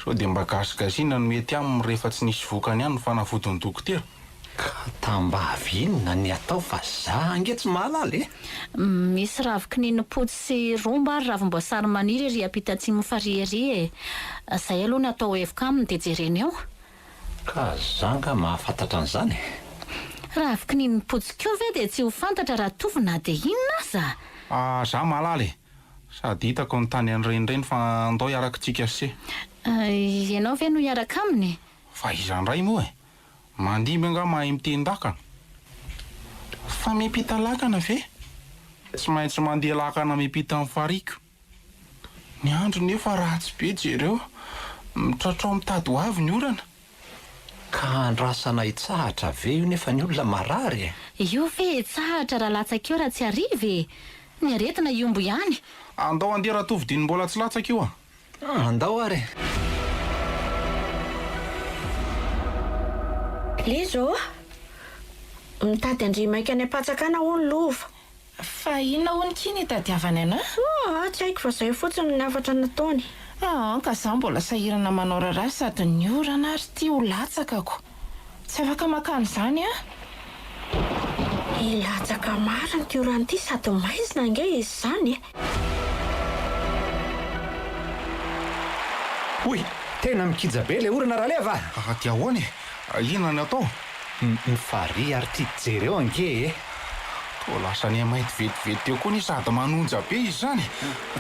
Sao dia mba gasigasiana no mety aminy rehefa tsy nisy vokany ihany ny fanafodin'ny dokotera? Ka tambavy inona ny atao fa za ange tsy mahalala e! Misy ravin-kininimpotsy sy romba ary ravim-boasary maniry ery ampita atsimon'ny farihy ery e! Izay aloha no atao hevoka aminy dia jerena eo. Ka za nga mahafantatra an'izany e! Raha avy koa ve dia tsy ho fantatra Ratovo na dia inona aza? Ah, za mahalala e! Sady hitako ny tany an'irenireny fa andao hiaraka tsika sy se. Ianao ve no hiaraka aminy? Fa iza indray moa e? Mandimby angaha mahay miteny-dakana? Fa miampita lakana ve? Tsy maintsy mandeha lakana miampita ny fariko. Ny andro nefa ratsy be jereo, mitratrao mitady ho avy ny orana. Ka andrasana hitsahatra ve io nefa ny olona marary e? Io ve hitsahatra raha latsaka eo raha tsy hariva e? Ny aretina hiombo ihany. Andao andeha Ratovo diny mbola tsy latsaka io a! Andao ary e! Liza ô! Mitady an-dry Maika any am-patsakana hono Lova. Fa inona hono ki ny itadiavany anah? Aa, tsy haiko fa zay fotsiny ny hafatra nataony. Aa, ka za mbola sahirana manao raharaha sady ny orana ary ty ho latsaka ko. Tsy afaka maka an'izany ah. Hilatsaka marina ity orana ity sady maizina ange izy izany e. Hoy, tena mikija be le orana Raleva a! Dia ahoana e? Inona ny atao? Ny farihy ary ty jereo ange e! Toa lasa nihamainty vetivety teo koa anie sady manonja be izy izany.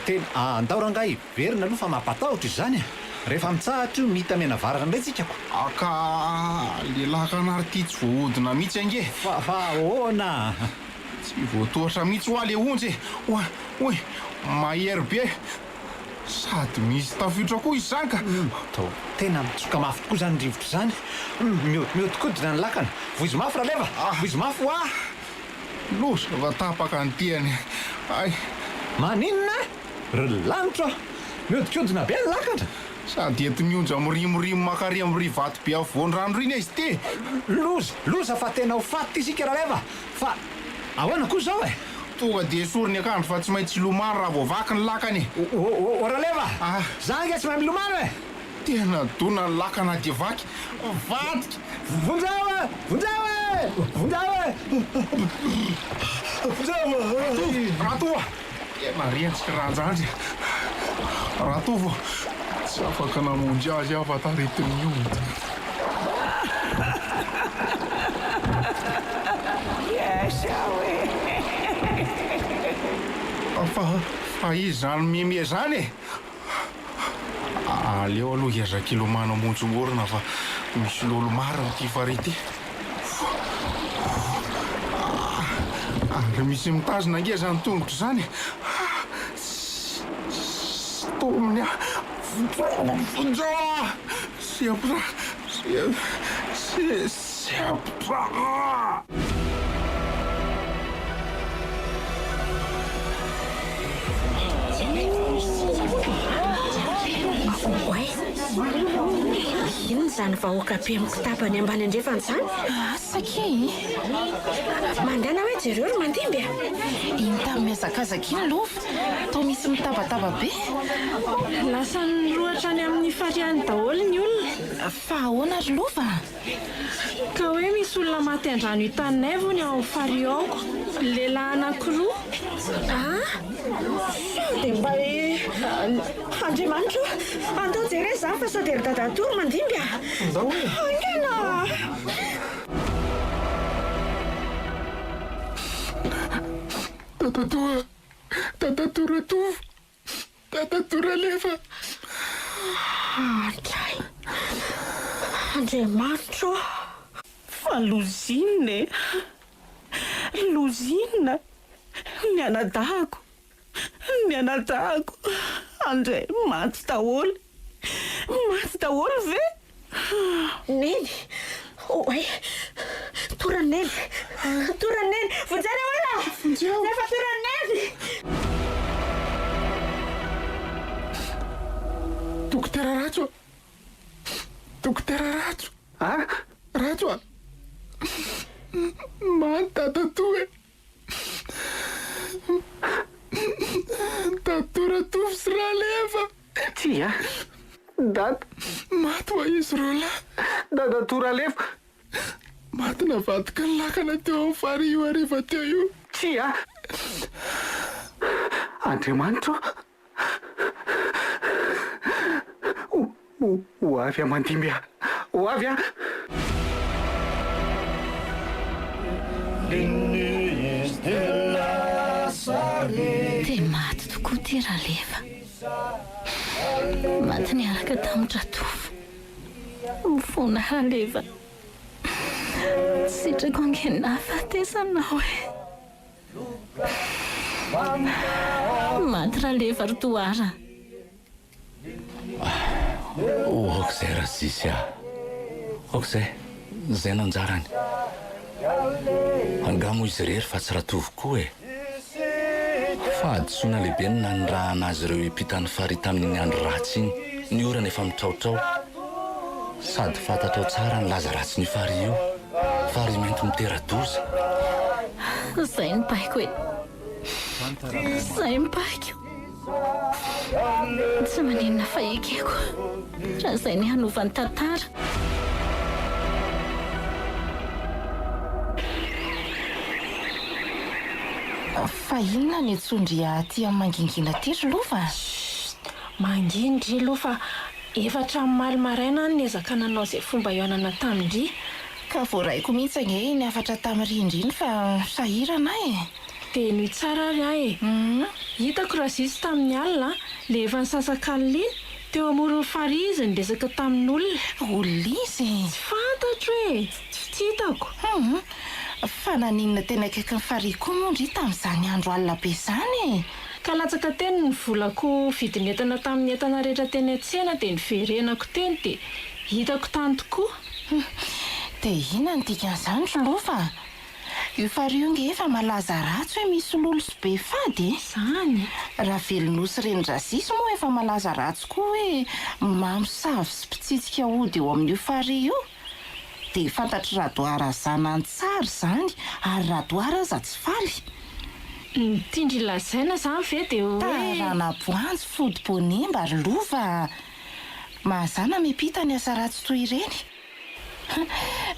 Tena andao rangahy hiverina aloha fa mampatahotra izany e! Rehefa mitsahatra io mita mianavaratra indray tsika ko! Ka le lakana ary ty tsy voahodina mihitsy ange! Fa fa ahoana? Tsy voatohatra mihitsy hoa le onja e! Oa oy! Mahery be! Sady misy tafiotra koa izany ka! Toa tena mitsoka mafy tokoa izany rivotra izany. Mihodinkodina ny lakana. Voizo mafy Raleva! Voizo mafy hoa! Loza fa tapaka ny diany. Hay! Maninona? Ry lanitra ô! Mihodinkodina be ny lakana. Sady entin'ny onja mirimorimo mankary amin'ry vato be afovoan-drano ry izy ity e! Loza! Loza fa tena ho faty ity isika Raleva! Fa ahoana koa izao e? Tonga dia esory ny akanjo fa tsy maintsy hilomano raha vao vaky ny lakana e! O Raleva! Za ange tsy mahay milomano e! Tena dona ny lakana dia vaky! Vadika! Vonjeo e! Vonjeo e! Vonjeo e! Vonjeo e! Ratovo! Ratovo a! Tena renjika ranjandry a! Ratovo! Tsy afaka namonjy azy aho fa taritin'ny onja. Resy aho e! Fa, fa iza izany mimie izany e? Aleo aloha hiezaka hilomano hamonjy orona fa misy lolo marina ity farihy ity. Ary misy mitazona ange izany tongotro izany e! Sintominy aho. Vonjeo aho! Sempra! Sempra! Oay! Inona izany vahoaka be mikotaba any ambany andrefana izany? Asa akia e! Mandehana hoe jereo ry Mandimby a! Iny tany mihazakazaka iny lova, toa misy mitabataba be. Lasa nirohotra any amin'ny farihy any daholo ny olona. Fa ahoana ry lova? Ka hoe misy olona maty an-drano hitanay vony ao amin'ny farihy ao. Lehilahy anankiroa. Ah! Sao dia mba i Andriamanitra o! Andao jereo izany fa sao dia ry dadatoa ry Mandimby a! Andao e! Haingana! Dadatoa, dadatoa Ratovo, dadatoa Ralefa. Andray! Andriamanitra ô! Fa loza inona e? Loza inona? Ny anadahako, ny anadahako, Andray maty daholo. Maty daholo ve? Neny! Oay! Toran'i Neny! Toran'i Neny! Vonjeo re olona! Vonjeo! Efa toran'i Neny! Dokotera Rajo a! Dokotera Rajo! A! Rajo a! Maty dadatoa e! Dadatoa Ratovo sy Raleva! Tsia! Dada! Maty ho'a izy roa lahy! Dadatoa Ralefa! Maty navadika ny lakana teo amin'ny farihy io hariva teo io. Tsia! Andriamanitra ô! Ho avy aho mandimby aho! Ho avy aho! Dia maty tokoa ity Raleva. Maty niaraka tamin-dRatovo. Mifona Raleva. Sitrako ange ny nahafatesanao e. Maty Raleva ry Tohara. Aok'izay Razisy a! Aok'izay, izay no anjarany. Angaha moa izy irery fa tsy Ratovo koa e! Fahadisoana lehibe ny nanirahana azy ireo hiampita ny farihy tamin'iny andro ratsy iny, ny orana efa mitraotrao. Sady fantatrao tsara ny laza ratsin'io farihy io, farihy mainty mitera-doza. Izay ny baiko e! Izay ny baiko! Tsy maninona fa ekeko raha izay ny hanova ny tantara. Fa inona ny antsoin-dry aty amin'ny mangingina aty ry Lova? Chut! Manginy ry Lova fa efa hatramin'ny omaly maraina aho no niezaka nanao izay fomba hihaonana tamin-dry. Ka voaraiko mihitsy ange iny hafatra tamin'i Rindry iny fa sahirana aho e! Dia henoy tsara ary aho e! Hitako Razisy tamin'ny alina, le efa nisasak'alina iny, teo amoron'ny farihy izy niresaka tamin'olona. Olona iza e? Tsy fantatro e! Tsy hitako. Hum! Fa naninona teny akaikin'ny farihy koa moa ndry tamin'izany andro alina be izany e? Ka latsaka teny ny volako vidin'entana tamin'ny entana rehetra teny an-tsena dia niverenako teny dia hitako tany tokoa. Hum! Dia inona no dikan'izany ry Lova? Io farihy io nge efa malaza ratsy hoe misy lolo sy be fady e! Zany! Ravelonosy renin-dRazisy moa efa malaza ratsy koa hoe mamosavy sy mpitsitsika ody eo amin'io farihy io. Dia fantatr'i Radoara zanany tsara izany ary Radoara aza tsy faly. Ny tian-dry lazaina izany ve dia hoe. Tarana-boanjo fody bonemba ry lova a! Mahazana miampita ny asa ratsy toy ireny.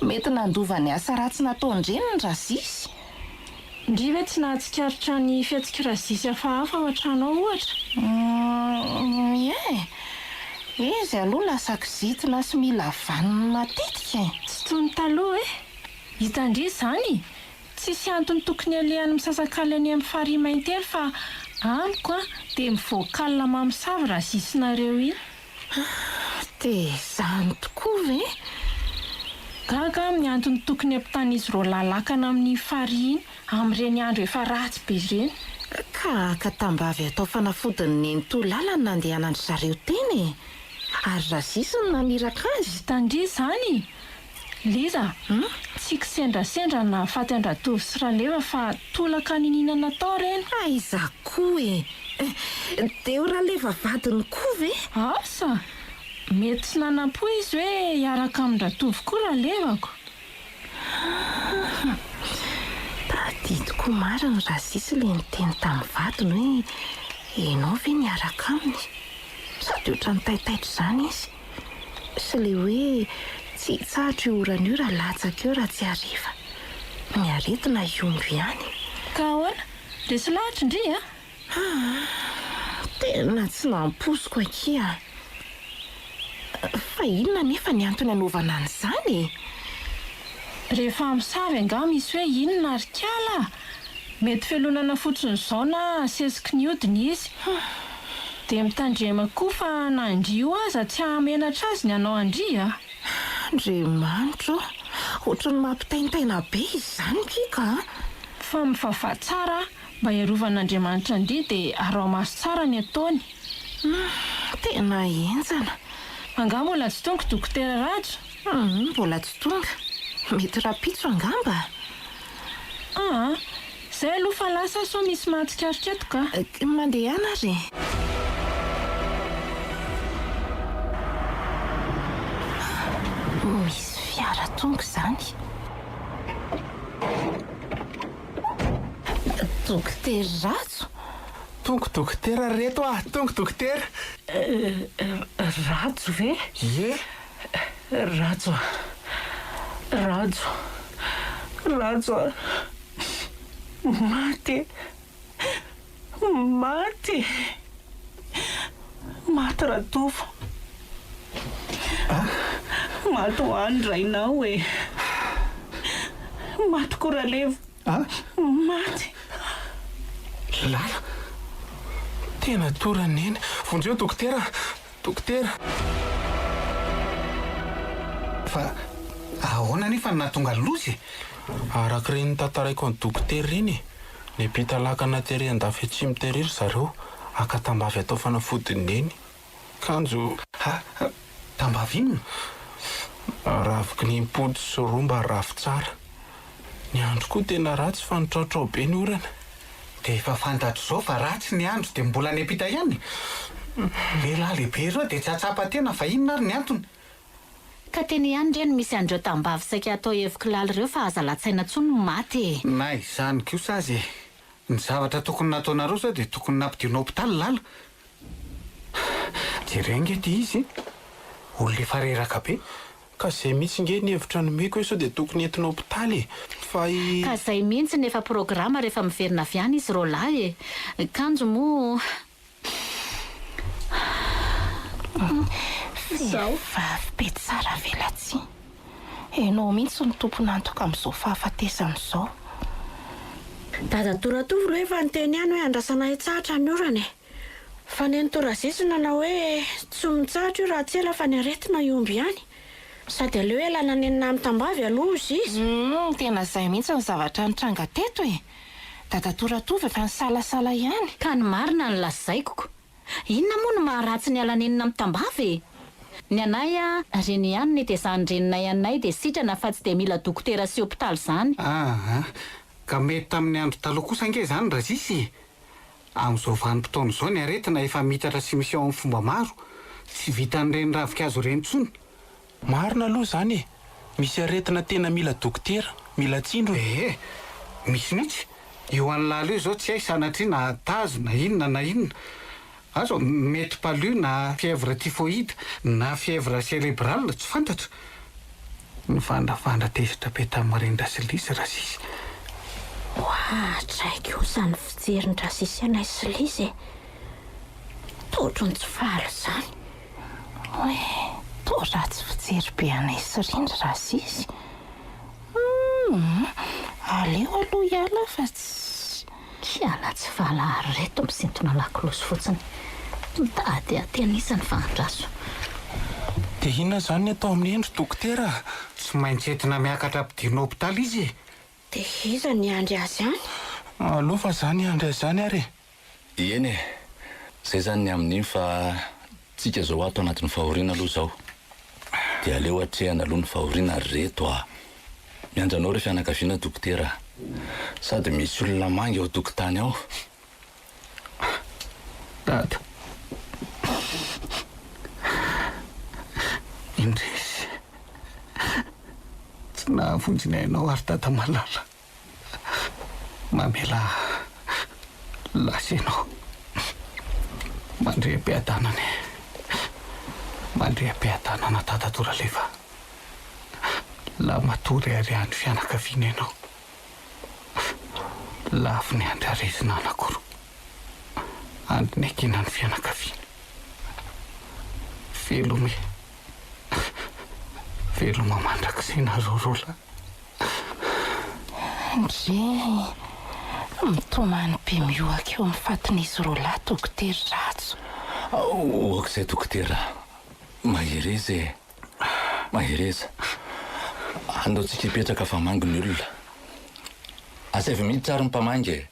Mety nandova ny asa ratsy nataon-dreniny Razisy. Ndry ve tsy nahatsikaritra ny fihetsik'i Razisy hafahafa ao an-trano ao ohatra? Humm, ie. Izy aloha lasa kizitina sy mila vaniny matetika e. Tsy toy ny taloha e! Hitan-dry izany? Tsisy antony tokony alehany misasak'alina any amin'ny farihy Maintelo fa amiko an dia mivoaka alina mamosavy raha zisinareo iny. Dia izany tokoa ve? Gaga aho amin'ny antony tokony hampitan'izy roalahy lakana amin'iny farihy iny amin'ireny andro efa ratsy be ireny. Ka haka tambavy atao fanafodin'ny nenitoa Lala no nandehanan-dry zareo teny e! Ary Razisy no naniraka azy. Vitan-dry izany e! Liza, tsy kisendrasendra ny nahafaty an-dRatovo sy Raleva fa tolaka niniana natao ireny. Aiza koa e! Dia io Raleva vadiny koa ve? Asa! Mety tsy nanam-po izy hoe hiaraka amin-dRatovo koa Ralevako. Hum! Tadidiko marina Razisy ilay niteny tamin'ny vadiny hoe ianao ve niaraka aminy? Sady ohatran'ny taitaitra izany izy. Sy ilay hoe tsy hitsahatra io orana io raha latsaka eo raha tsy hariva. Ny aretina hihombo ihany. Ka ahoana? Resy lahatra ndry a! Aa! Tena tsy nampoiziko akia a! Fa inona anefa ny antony anaovana an'izany e? Rehefa misavy angaha misy hoe inona ry kala a! Mety felonana fotsiny izao na asesiky ny hodiny izy. Dia mitandrema koa fa na ndry io aza tsy hahamenatra azy ny hanao an-dry a! Andriamanitra ô! Ohatran'ny mampitaintaina be izany kika a! Fa mivavaha tsara mba hiarovan'Andriamanitra an-dry dia araho maso tsara ny ataony. Humm, tena henjana. Angaha mbola tsy tonga Dokotera Rajo? Humm, mbola tsy tonga. Mety rahampitso angamba. Aa, zay aloha fa lasa aho sao misy mahatsikaritra eto ka. Mandehana ary e. Misy fiara tonga izany. Dokotera Rajo? Tonga dokotera ry reto ah! Tonga dokotera! Rajo ve? Ie! Rajo a! Rajo! Rajo a! Maty e! Maty e! Maty Ratovo! Maty ho ahy ny rainao e! Maty koa Ralevo! Maty! Lala! Tena torana neny! Vonjeo dokotera! Dokotera! Fa ahoana anefa no nahatonga ny loza e? Araka ireny notantaraiko an'i dokotera ireny e! Niampita lakana tery andafy atsimo tery ry zareo haka tambavy atao fanafodin'i Neny. Kanjo. Ha! Tambavy inona? Ravikin'impody sy romba ary ravintsara. Ny andro koa tena ratsy fa nitraotrao be ny orana. Dia efa fantatro izao fa ratsy ny andro dia mbola niampita ihany? Lehilahy lehibe ireo dia tsy hahatsapa tena fa inona ary ny antony? Ka teny ihany re no misy an'ireo tambavy saika atao hevoky lala ireo fa aza latsaina tsony ny maty e! Na izany kosa aza e! Ny zavatra tokony nataonareo zao dia tokony nampidirina hopitaly Lala. Jereo ange ity izy e! Olona efa reraka be. Ka zay mihitsy nge ny hevitra nomeko hoe sao dia tokony entina hopitaly e! Fa i. Ka zay mihitsy ny efa programa rehefa miverina avy any izy roalahy e! Kanjo moa. Vehivavy be tsara velatsihy. Enao mihitsy no tompon'antoka amin'izao fahafatesana izao. Dadatoa Ratovo aloha efa niteny ihany hoe andrasana hitsahatra ny orana e! Fa nenitoa Razisy nanao hoe tsy mitsahatra io raha tsy ela fa ny aretina hihombo ihany. Sady aleo ialana nenina amin'ny tambavy aloha hozy izy. Humm, tena izay mihitsy ny zavatra nitranga teto e! Dadatoa Ratovo efa nisalasala ihany. Ka ny marina no lazaiko ko. Inona moa no maharatsy ny ala-nenina amin'ny tambavy e? Ny anay a, reny ihany nitezan'ny reninay anay dia sitrana fa tsy dia mila dokotera sy hopitaly izany. Aa, ka mety tamin'ny andro taloha kosa ange izany Razisy e! Amin'izao vanim-potoana izao ny aretina efa miitatra sy miseho amin'ny fomba maro, tsy vitan'ireny ravinkazo ireny intsony. Marina aloha izany e! Misy aretina tena mila dokotera, mila tsindrona. Ee, misy mihitsy. Io an'i Lalo io izao tsy hay sanatria na tazo na inona na inona. Aza mety palu na fièvre typhoïde na fièvre cérébrale, tsy fantatra. Nivandravandra tezitra be tamin'i Rindra sy Lizy Rasisy. Ohatray kosa ny fijerin-dRasisy anay sy Lizy e! Toa ohatran'ny tsy faly izany. Hoe toa ratsy fijery be anay sy Rindra Rasisy. Humm! Aleo aloha hiala fa tsy. Hiala tsy fahala ary reto misintona lakolosy fotsiny. Mitady aty anisany fa andraso. Dia inona izany ny atao amin'i Hendry dokotera a? Tsy maintsy entina miakatra ampidirina hopitaly izy e! Dia iza no hiandry azy any? Aleo fa za no hiandry azy any ary e! Eny e! Zay zany ny amin'iny fa tsika zao ato anatin'ny fahoriana aloha zao. Dia aleo atrehana aloha ny fahoriana ry reto a! Miandry anao ry fianakaviana dokotera a! Sady misy olona mangy ao tokotany ao. Dada. Indrisy. Tsy nahavonjy ny ainao ary dada malala. Mamela ahy lasa ianao. Mandria am-piadanana e. Mandria am-piadanana dadatoa Raleva. Lahimatoa reharehan'ny fianakaviana ianao. Lafo ny andrarezina anankiroa. Andry niankinan'ny fianakaviana. Veloma e. Veloma mandrakizay nareo roa lahy. Ndry, mitomany be mihohaka eo amin'ny fatin'izy roa lahy Dokotera Rajo. Aoka izay Dokotera. Mahereza e. Mahereza. Andao tsika hipetraka fa mangy ny olona. Asaivo miditra ary ny mpamangy e.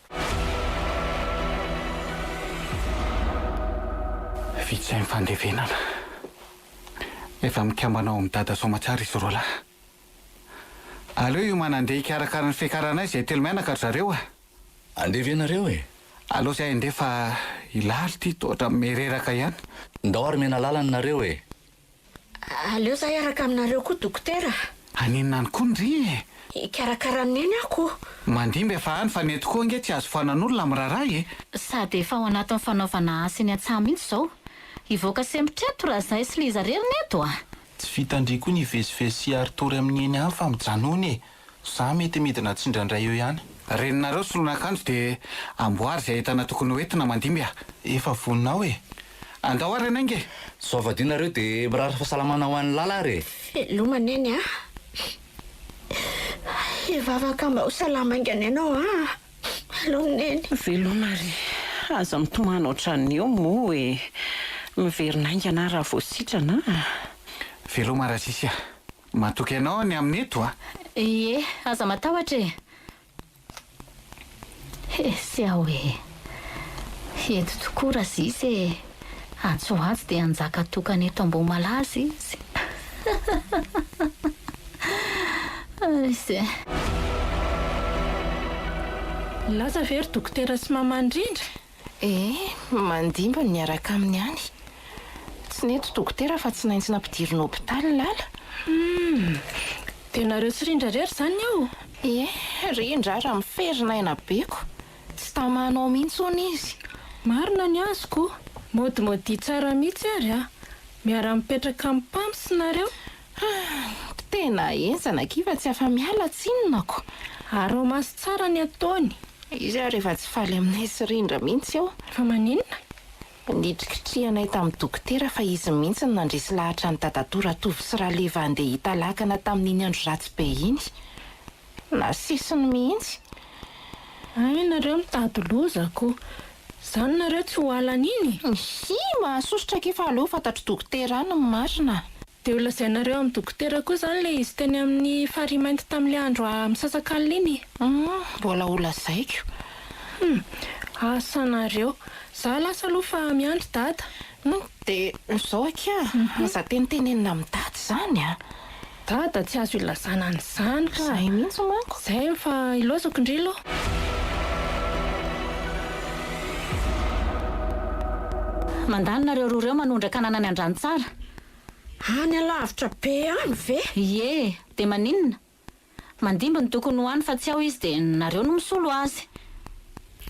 Vita izay ny fandevenana. Efa mikambana ao amin'i Dada soamatsara izy roalahy. Aleo hiomana handeha hikarakara ny fiakaranay izay telo mianaka ry zareo a! Andeha ve nareo e? Aleo zahay handeha fa i Laly ity toa ohatran'ny miha-reraka ihany. Ndao ary mena lalana nareo e! Aleo za hiaraka aminareo koa dokotera a! Haninona any koa ndry e? Hikarakara an'i Neny aho ko! Mandimby efa any fa ny eto koa ange tsy azo foanan'olona amin'ny raharaha e! Sady efa ao anatin'ny fanaovana asa eny an-tsaha mihitsy izao. Hivoaka sempotra eto raha zahay sy Liza rery ny eto a! Tsy vitan-dry koa ny hivezivezy sy hiari-tory amin'i Neny any fa mijanona e! Za mety midina tsindraindray eo ihany. Reninareo solon'akanjo dia amboary izay entana tokony ho entina mandimby a! Efa vonona ao e! Andao ary hanainga e! Sao vadianareo dia mirary fahasalamana ho an'i Lala ary e! Veloma Neny a! Hivavaka mba ho salama haingana ianao a! Veloma Neny. Veloma ary aza mitomany ohatran'io moa e! Miverina haingana aho raha vao sitrana a! Veloma Razisy a! Matoky anao aho ny amin'ny eto a! Ie, aza matahotra e! Hesy aho e! Eto tokoa Razisy e! Atsy ho atsy dia hanjaka tokana eto Ambohimalaza izy. Aiza e! Nilaza ve ry dokotera sy mama indrindra? Eh, mandimby ny miaraka aminy any. Tsy nety dokotera fa tsy naintsy nampidirina hopitaly Lala. Humm! Dia nareo sy Rindra irery izany ao? Ie, Rindra ary miferinaina be ko! Tsy tamana ao mihitsy hono izy. Marina ny azy ko! Maodimaudia tsara mihitsy ary a! Miara-mipetraka amin'ny mpams nareo? Humm! Tena henjana akia fa tsy afa-miala tsinona ko! Araho maso tsara ny ataony. Izy ary efa tsy faly aminay sy Rindra mihitsy ao. Fa maninona? Nitrikitrihanay tamin'ny dokotera fa izy mihitsy no nandresy lahatra an'i Dadatoa Ratovo sy Raleva handeha hitalakana tamin'iny andro ratsy be iny. Nasesiny mihitsy. Hay nareo mitady loza ko! Zany nareo tsy ho halan'iny? Hi! Mahasosotra akia fa aleo fantatr'i dokotera any ny marina. Dia ho lazainareo amin'ny dokotera koa izany ilay izy teny amin'ny farihy mainty tamin'ilay andro misasak'alina iny? Hum, mbola ho lazaiko. Hum, asa nareo. Za lasa aloha fa miandry dada. Hum, dia izao akia, aza tenitenenina amin'i dada izany a! Dada tsy azo ilazana an'izany ka! Izay mihitsy manko. Izay fa ilaozako ndry aloha. Mandany nareo roa ireo manondraka anana any Andranotsara. Any alavitra be any ve? Ie, dia maninona? Mandimby no tokony ho any fa tsy ao izy dia nareo no misolo azy.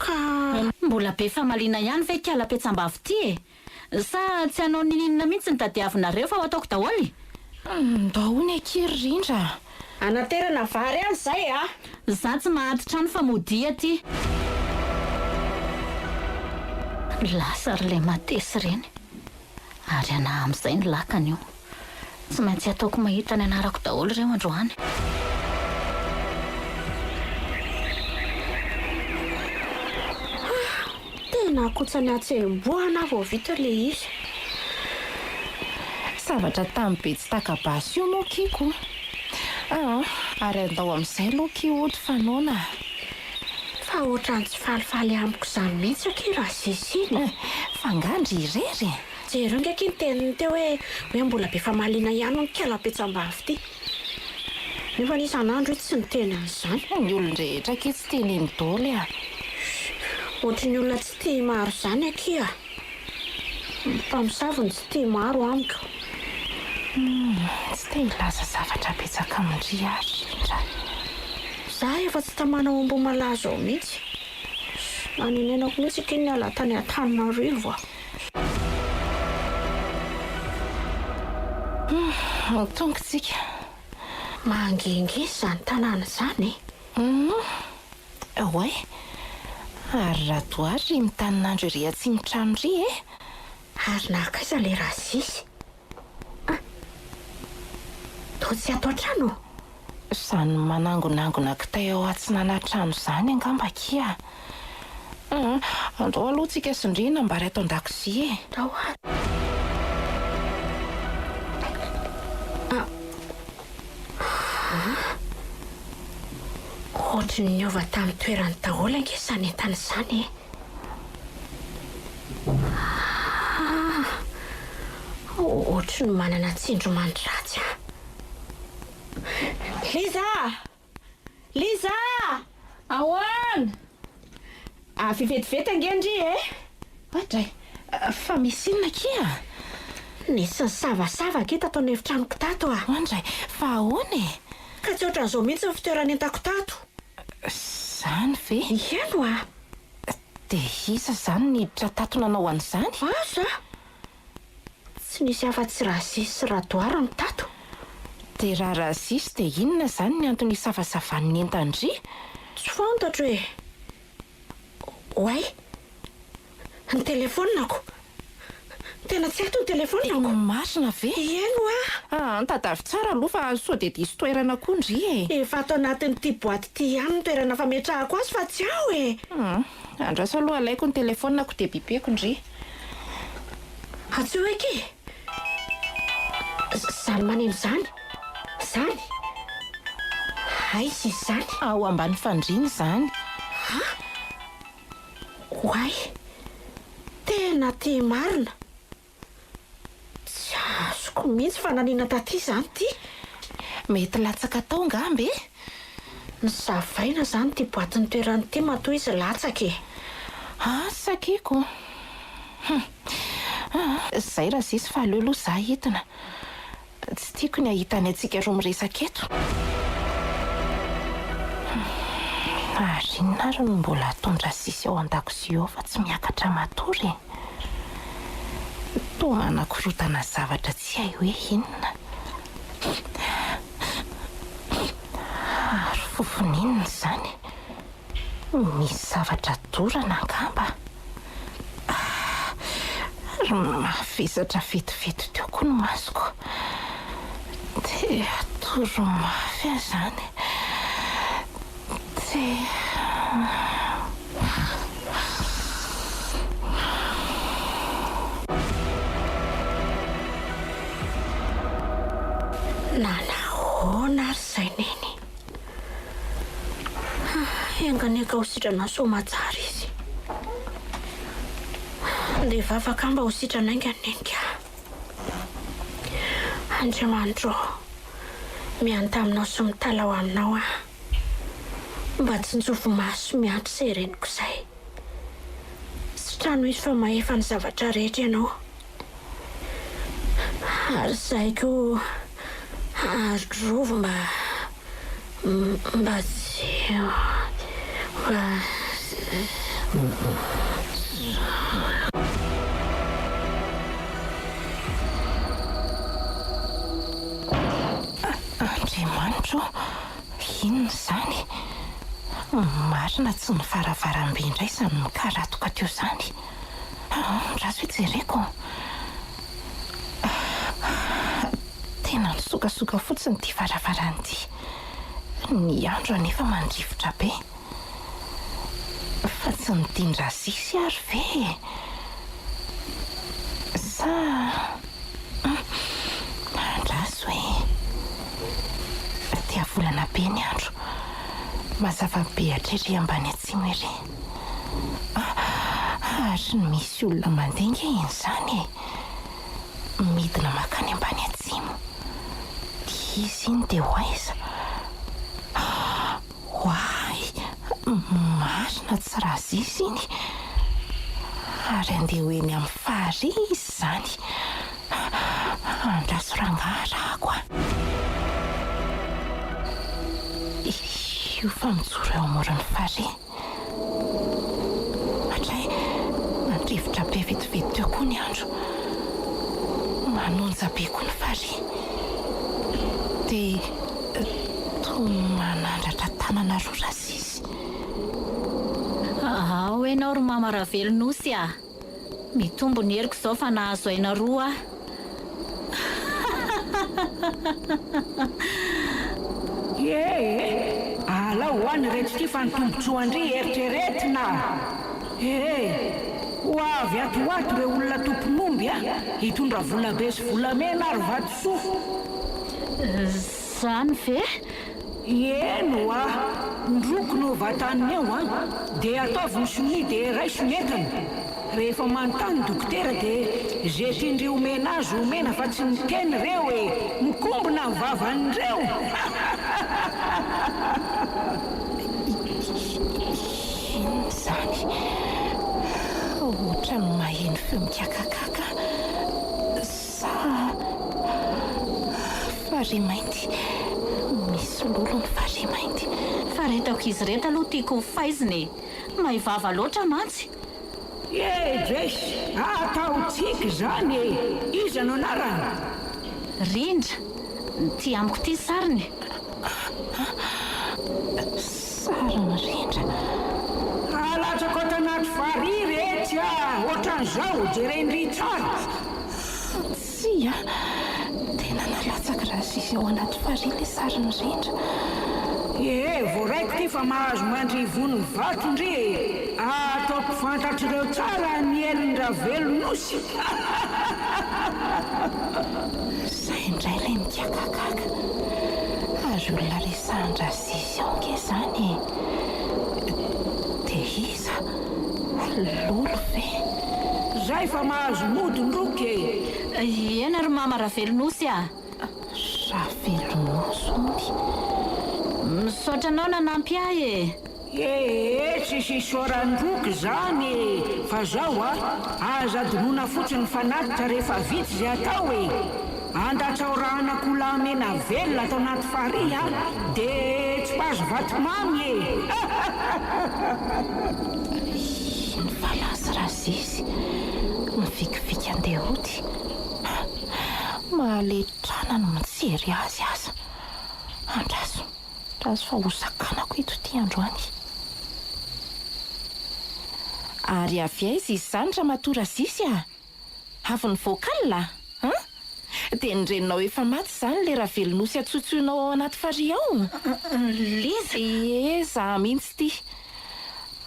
Ka. Mbola be famaliana ihany ve ikala petsambavy ity e? Sa tsy hanao ninininona mihitsy ny tadiavinareo fa ho ataoko daholo e? Ndao hono akia ry Rindra a! Anaterana vary any zay a! Za tsy mahaty trano fa modia aty. Lasa ry le matesy reny. Ary anah amin'izay ny lakana io. Tsy maintsy ataoko mahita ny anarako daholo ireo androany. Tena akotsany hatsembohana aho vao vita ilay izy. Zavatra tamy be tsy taka-basy io moa kiko a! Ary andao amin'izay aloha ki hody fa noana a! Fa ohatran'ny tsy falifaly amiko izany mihitsy akia Razisy iny e! Fa angaha ndry irery e? Jereo ange akia ny teniny teo hoe hoe mbola be famaliana ihany hono ity alam-petsam-bavy ity. Nefa anie isan'andro io tsy niteny an'izany. Ny olon-drehetra akia tsy teneno daholo a! Ohatry ny olona tsy tia maro izany akia. Ny mpamosavy no tsy tia maro amiko. Humm, tsy te hilaza zavatra betsaka amin-dry ary rindra. Za efa tsy tamana ao Ambohimalaza ao mihitsy. Nanenenako mihitsy akia niala tany Antananarivo a. Humm, tonga tsika. Mangingina izany tanàna izany e. Humm, Oay! Ary Radoary ry mitanin'andro ery atsimo-trano ry e! Ary nankaiza ilay Razisy? Ah! Toa tsy ato an-trano? Izany manangonangona kitay ao atsinanantrano izany angamba akia. Hum, andao aloha tsika sondriana mbary ato an-dakozia e! Ndao ary. Ah! Ah! Ohatry ny niova tamin'ny toerany daholo ange izany entana izany e! Ah! Ohatry ny manana tsindrimandry ratsy aho. Liza! Liza! Ahoana? Avy vetivety ange ndry e! Oadray! Fa misy inona akia? Nisy nisavasava akia tato an'efitranoko tato a! Oadray! Fa ahoana e? Ka tsy ohatran'izao mihitsy ny fitoeran'entako tato! Izany ve? Eny oa! Dia iza izany niditra tato nanao an'izany? Aza! Tsy nisy afa-tsy Razia sy Radoara no tato. Dia raha Razia sy dia inona izany ny antony hisavasavany ny entan-dry? Tsy fantatro e! Oay! Ny telefaoniko! Tena tsy ato ny telefaoniko! Marina ve? Eny hoa! Aa, tadavo tsara aloha fa sao dia diso toerana koa ndry e! Efa ato anatin'ity boaty ity ihany ny toerana fametrahako azy fa tsy ao e! Hum, andraso aloha alaiko ny telefaoniko dia bipeko ndry. Antsoy aky e! Izany maneno izany! Izany! Aiza izy izany? Ao ambany fandriana izany. Ha? Oay! Tena aty marina! Tsy azoko mihitsy fa nanina taty izany ity. Mety latsaka tao angamba e! Nosavaina izany ity boaty nitoerany ity matoa izy latsaka e! Asa akiko! Hum! Zay Razisy fa aleo aloha za hidina. Tsy tiako ny hahita ny antsika roa miresaka eto. Ary inona ary no mbola ataon-dRasisy ao an-dakozia ao fa tsy miakatra matory e? Toa manakorontana zavatra tsy hay hoe inona. Ary fofon'inona izany? Misy zavatra dorana angamba. Ary mavesatra vetivety teo koa ny masoko. Te hatory mafy aho izany. Te. Nanahoana ary izay Neny? Enga anie ka ho sitrana soamatsara izy. Ndeha hivavaka aho mba ho sitrana haingana Neny ka. Andriamanitro ô, miantà aminao sy mitalaho aminao aho. Mba tsinjovy maso miantso izay reniko izay. Sitrano izy fa mahefa ny zavatra rehetra ianao. Ary izahay koa arovy mba mba tsy mba. Andriamanitra ô! Inona izany? Marina tsy ny varavarambe indray izany mikaratoka teo izany. Andraso hijereko. Tena nisokasoka fotsiny ity varavarana ity. Ny andro anefa mandrivotra be. Fa. Tsy ny tian-dRazisy ary ve e? Sa. Andraso e! Diavolana be ny andro. Mazava be hatrery ambany atsimo ery. Ary misy olona mandeha ange iny izany e! Midina mankany ambany atsimo. Dia izy iny dia ho aiza? Oay! Marina tsy Razisy iny! Ary andeha ho eny amin'ny farihy izy izany! Andraso rangahy arahako a! Io fa mijoro eo amoron'ny farihy. Hatray, nandrivotra be vetivety teo koa ny andro. Manonja be koa ny farihy. Dia toa manandratra tanana roa Razisy. Ao ianao ry Mama Ravelonosy a! Mitombo ny heriko izao fa nahazo aina roa aho. Ie e! Alao ho any ireto ity fa ny tombotsoan-dry eritreretina! E! Ho avy ato ho ato ireo olona tompon'omby a! Hitondra volabe sy volamena ary vatosoa! Zany ve? Eny oa! Ndroko no vataniny eo an! Dia ataovy ny sonia dia raiso ny entana! Rehefa manontany dokotera dia ze tiandry omena azy omena fa tsy miteny reo e! Mikombona ny vavan'ireo! Inona izany? Ohatran'ny maheno feo mikakakaka sa farihy mainty? Misy lolo ny farihy mainty. Fa reto ankizy ireto aloha tiako ho faizina e! Mahay vava loatra mantsy. E Jesy, ataontsika izany e! Iza no anarany? Rindra, ity amiko ity sariny. Sarin'i Rindra. Alatsako ato anaty farihy retsy a! Ohatran'izao, jeren-dry tsara. Tsia, tena nalatsak'i Razizy ao anaty farihy ilay sarin'i Rindra. Ee, voaraiko ity fa mahazo mandry ivon'ny vato ndry e! Ataoko fantatr'ireo tsara ny helon-dRavelonosy. Zay indray ilay mikakakaka. Ary olona resahan-dRazizy ao ange izany e! Dia iza? Lolo ve? Zay fa mahazo mody ndroky e! Eny ry mama Ravelonosy a! Ravelonosy ony. Misaotra anao nanampy ahy e! Ee tsisy isaoran-droky zany e! Fa zao a! Aza adinoina fotsiny ny fanatitra rehefa vita izay atao e! Andatsao rana akoholahy mena velona ato anaty farihy a! De tsipazo vatomamy e! Iny fa lasa Razizy, mivikivika andeha hody. Mahaletrana ny mijery azy aza. Andraso. Andraso fa ho sakanako eto ity androany. Ary avy aiza izy izany Ramatoa Razisy a? Avy nivoaka alina? An? Dia ny reninao efa maty izany ilay Ravelonosy antsointsoinao ao anaty farihy ao? Liza? Ie, za mihitsy ity.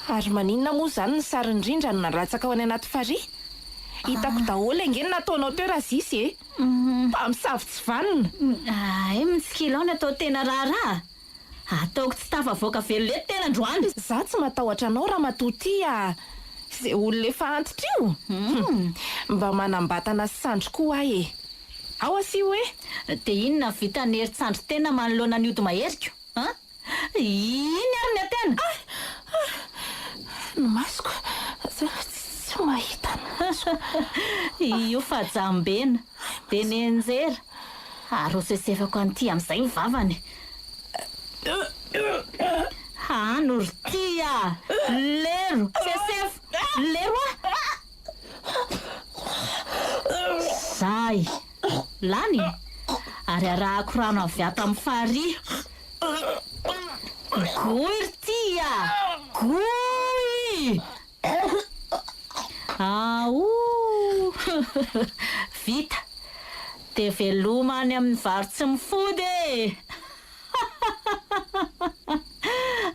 Ary maninona moa izany ny sarin'i Rindra no nalatsaka ao any anaty farihy? Hitako daholo ange ny nataonao teo Razisy e! Mpamosavy tsy vanona! Hay mitsikilo ao ny atao tena raharaha! Ataoko tsy tafavoaka velona eto tena androany! Za tsy matahotra anao ramatoa ty a! Ze olona efa antitra io? Hum! Mba manam-batana sy sandry koa aho e! Ao asio hoe! Dia inona ny vitan'ny herin-tsandry tena manoloana ny ody maheriko? An? Iny ary ny atena! Ah! Ah! Ny masoko tsy mahita ny masoko. Io fa jambena, dia nianjera, ary hosesefako an'ity amin'izay ny vavany. Hano ry ty a! Lero! Sesefo! Lero a! Zay! Lany? Ary arahako rano avy ato amin'ny farihy. Goy ry ty a! Goy! Aouu! Vita! Dia veloma any amin'ny vary tsy mifody e!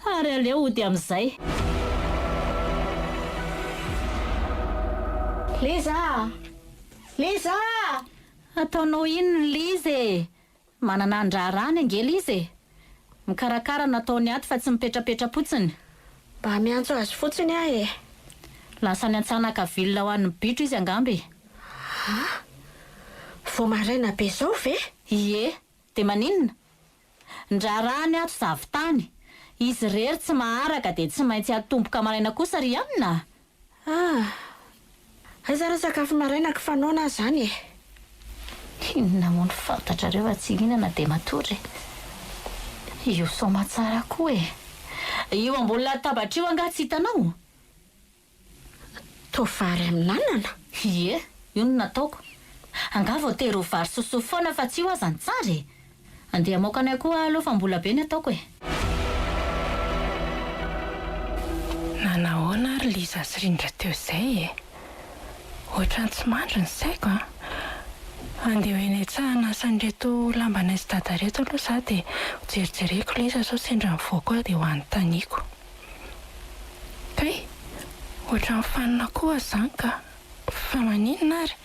Ary aleo hody amin'izay. Liza a! Liza a! Ataonao inona Liza e? Manana andraharahany ange Liza e! Mikarakara no ataony ato fa tsy mipetrapetra-potsiny. Mba miantso azy fotsiny aho e! Lasa any Antsanaka ville ho an'ny bitro izy angamba e! A! Vao maraina be izao ve? Ie! Dia maninona? Ny raharahany ato zavon-tany. Izy irery tsy maharaka dia tsy maintsy atomboka maraina kosa ry anona a! Ah! Aiza ary sakafo maraina ko fa noana aho zany e! Inona moa no fantatrareo fa tsy hihinana dia matory e! Io soamatsara koa e! Io ambony latabatra io angaha tsy hitanao? Toa vary amin'anana? Ie, io no nataoko. Angaha voatery ho vary sosoa foana fa tsy io aza no tsara e! Andeha hamaoka anay koa aho aloha fa mbola be ny ataoko e! Nanahoana ary Liza sy Rindra teo izay e? Ohatran'ny tsy mandry ny saiko an! Andeha ho eny an-tsaha hanasa an'ireto lambanay sy dada ireto aloha za dia hojerijereko Liza sao sendra mivoaka ao dia ho anontaniako. Kay! Ohatran'ny fanina koa aza izany ka! Fa maninona ary?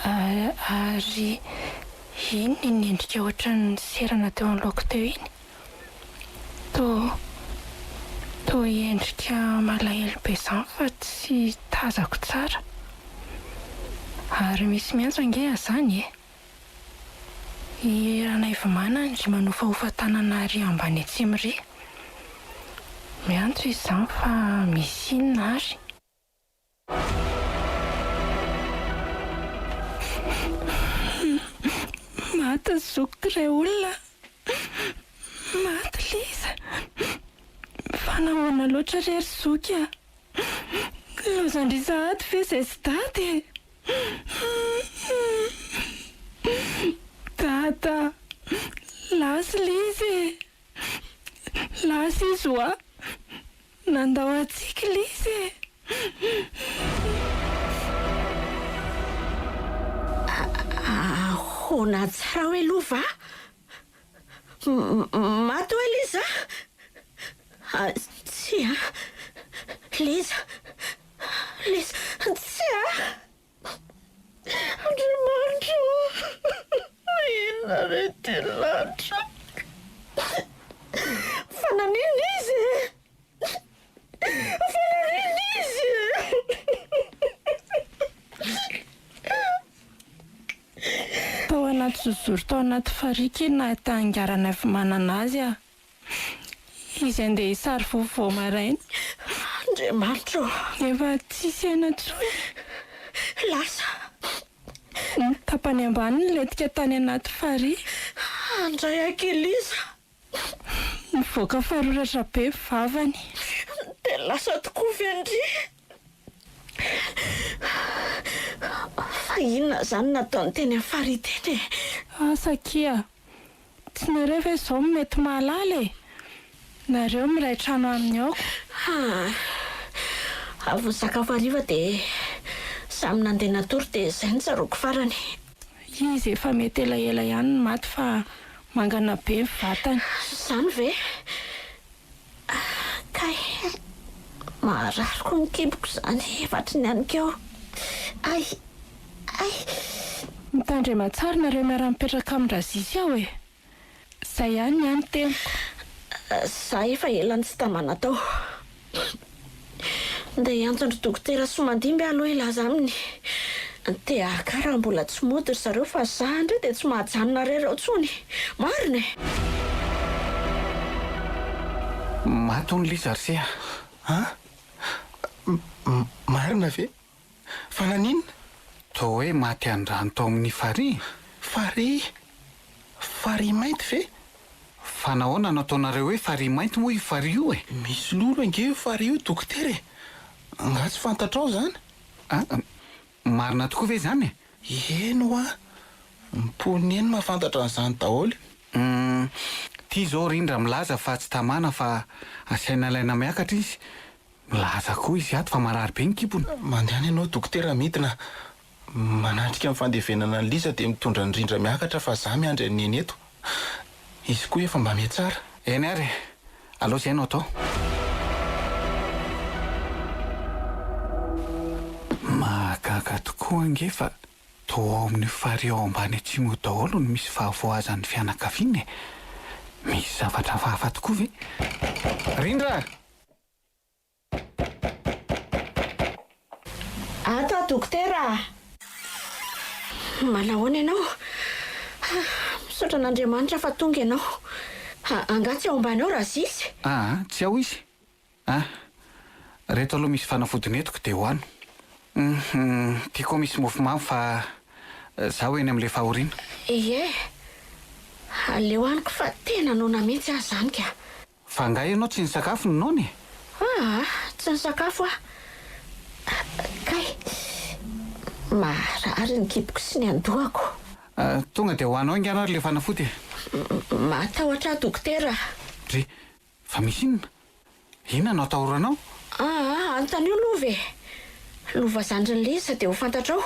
Ary inona iny endrika ohatran'ny niserana teo anoloako teo iny? Toa toa endrika malahelo be izany fa tsy tazako tsara. Ary misy miantso ange azany e! I Ranaivomanana ry manofahofa tanana ary ambany atsimo ry. Miantso izy izany fa misy inona ary? Maty ny zokiko ray olona a! Maty Liza! Fa nahoana loatra re ry zoky a! Nilaozan-dry sahady ve izay sy dada e! Dada! Lasa Liza e! Lasa izy hoa! Nandao antsika Liza e! Ahoana tsara hoe lova a? Maty hoe Liza a? Tsia a! Liza! Liza! Tsia a! Andriamanitra ô! Inona re ity lanitra? Fa naninona izy e? Fa naninona izy e? Tao anaty zozoro tao anaty farihy kely nahita angaranaivomanana azy aho. Izy handeha hisary vovo vao maraina. Andriamanitra ô! Efa tsisy aina intsony. Lasa. Ny tapany ambany nilentika tany anaty farihy. Handray aky Eliza. Nivoaka faroratra be ny vavany. Dia lasa tokoa ve ndry? Fa inona izany nataony teny amin'ny farihy teny e? Asa akia. Tsy nareo ve izao no mety mahalala e? Nareo miray trano aminy aoko. Haa. Avy nisakafo hariva dia samy nandeha natory dia izay no tsaroako farany. Izy efa mety elaela ihany no maty fa mangana be ny vatany. Izany ve? Kay. Marary koa ny kiboko izany efa hatry ny aninkeo. Ay! Ay! Mitandrema tsara nareo miara-mipetraka amin-dRazizy ao e! Zay ihany ny ahy ny teniko. Za efa ela no tsy tamana tao. Ndeha hiantso an-dry dokotera Somandimby aho aloha hilaza aminy. Te haka raha mbola tsy mody ry zareo fa za indray dia tsy mahajanona irery ao intsony. Marina e! Maty hono Liza ry se a! An? Marina ve? Fa naninona? Toa hoe maty an-drano tao amin'ny farihy? Farihy? Farihy mainty ve? Fa nahoana no ataonareo hoe farihy mainty moa io farihy io e? Misy lolo ange io farihy io dokotera e! Angaha tsy fantatrao izany? An? Marina tokoa ve izany e? Eny hoa! Ny mponina eny mahafantatra an'izany daholo. Hum, ty izao Rindra milaza fa tsy tamana fa asaina alaina miakatra izy. Milaza koa izy ato fa marary be ny kibony. Mandehana ianao dokotera midina manatrika ny fandevenana an'i Liza dia mitondra an'i Rindra miakatra fa za miandry an'i Neny eto. Izy koa efa mba mihatsara. Eny ary e! Aleo izay no atao. Koa ange fa toa ao amin'io farihy ao ambany atsimo io daholo no misy fahavoazan'ny fianakaviana e! Misy zavatra hafahafa tokoa ve? Rindra! Ato aho dokotera a! Manahoana ianao? Misaotra an'Andriamanitra fa tonga ianao. Angaha tsy ao ambany ao Razisy? Aa, tsy ao izy. Ah! Reto aloha misy fanafody nentiko dia hoano. Hum, ty koa misy mofomamy fa zaho eny amin'ilay fahoriana. Ie, aleo haniko fa tena noana mihitsy aho izany ka. Fa angaha ianao tsy nisakafo ny noana e? Aa, tsy nisakafo aho. Kay, marary ny kiboko sy ny andohako. Tonga dia hohanao haingana ary ilay fanafody e. Matahotra aho dokotera. Dry, Fa misy inona? Inona no atahoranao? Aa, anontanio Lova e! Lova zandrin'i Liza dia ho fantatrao.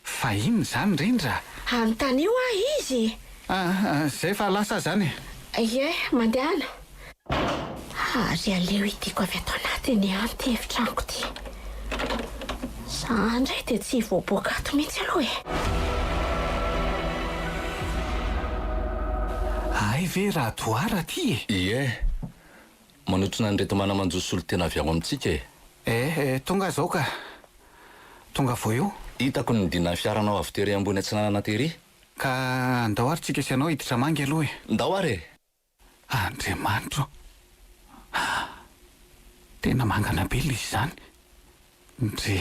Fa inona izany Rindra? Anontanio ahy izy! Aa, izay fa lasa aho izany e! Ie, mandehana. Ary aleo hidiako avy ato anatiny ihany ity efitranoko ity. Za indray dia tsy hivoaboaka ato mihitsy aloha e! Hay ve Radoara aty e? Ie. Manotrona an'ireto mana-manjo solontena avy ao amintsika e. Eh, eh, tonga aho izao ka. Tonga vao eo. Hitako ny nidinan'ny fiaranao avy tery ambony atsinanana tery. Ka andao ary tsika sy ianao hiditra mangy aloha e. Ndao ary e! Andriamanitro o! Tena mangana be ilay izy izany. Ndry.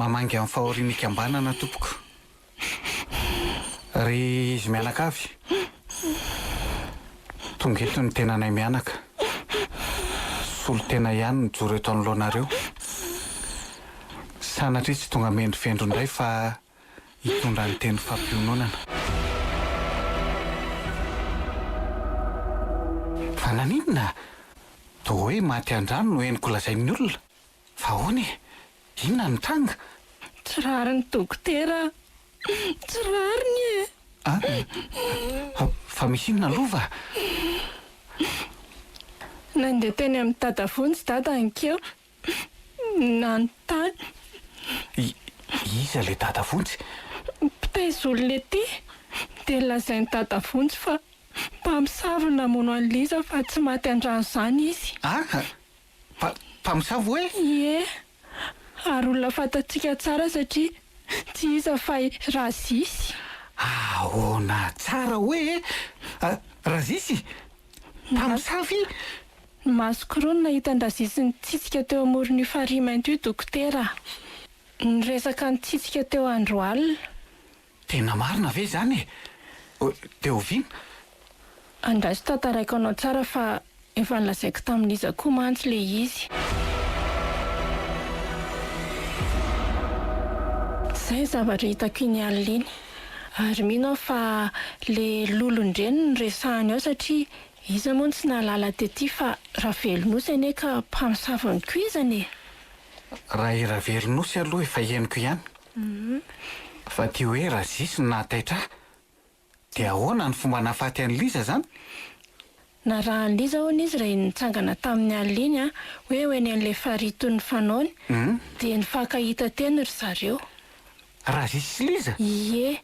Mamangy amin'ny fahoriana ikambanana tompoko. Ry izy mianakavy. Tonga eto ny tenanay mianaka. Solontena ihany mijoro eto anoloanareo. Sanatria tsy tonga mendrofendro indray fa hitondra ny teny fampiononana. Fa naninona? Toa hoe maty an-drano no henoko lazain'ny olona. Fa ahoana e? Inona no nitranga? Tsy rariny dokotera a! Tsy rariny e! A? Fa misy inona lova? Nandeha teny amin'i Dada Vonjy Dada ankeo. Nanontany. I, iza ilay Dada Vonjy? Mpitaiza olona ety. Dia lazain'i Dada Vonjy fa mpamosavy no namono an'i Liza fa tsy maty an-drano izany izy. Ah! Mpa, mpamosavy hoe? Ie. Ary olona fantatsika tsara satria tsy iza fa i Razisy. Ahoana tsara hoe? Razisy? Mpamosavy? Ny masoko roa no nahita an-dRazisy nitsitsika teo amoron'io farihy mainty io dokotera a! Niresaka nitsitsika teo andro alina. Tena marina ve izany e? Dia oviana? Andraso tantaraiko anao tsara fa efa nolazaiko tamin'i Liza koa mantsy ilay izy. Izay ny zavatra hitako iny alina iny. Ary mino aho fa le lolon-dreny no resahany ao satria iza moa no tsy nahalala tety fa Ravelonosy anie ka mpamosavy nikoizana e! Raha i Ravelonosy aloha efa henoko ihany. Fa ty hoe Razisy no nahataitra ahy. Dia ahoana ny fomba nahafaty an'i Liza zany? Narahan'i Liza hono izy raha iny nitsangana tamin'ny alina iny an, hoe ho eny an'ilay farihy toy ny fanaony, dia nifankahita teny ry zareo. Razisy sy Liza? Ie.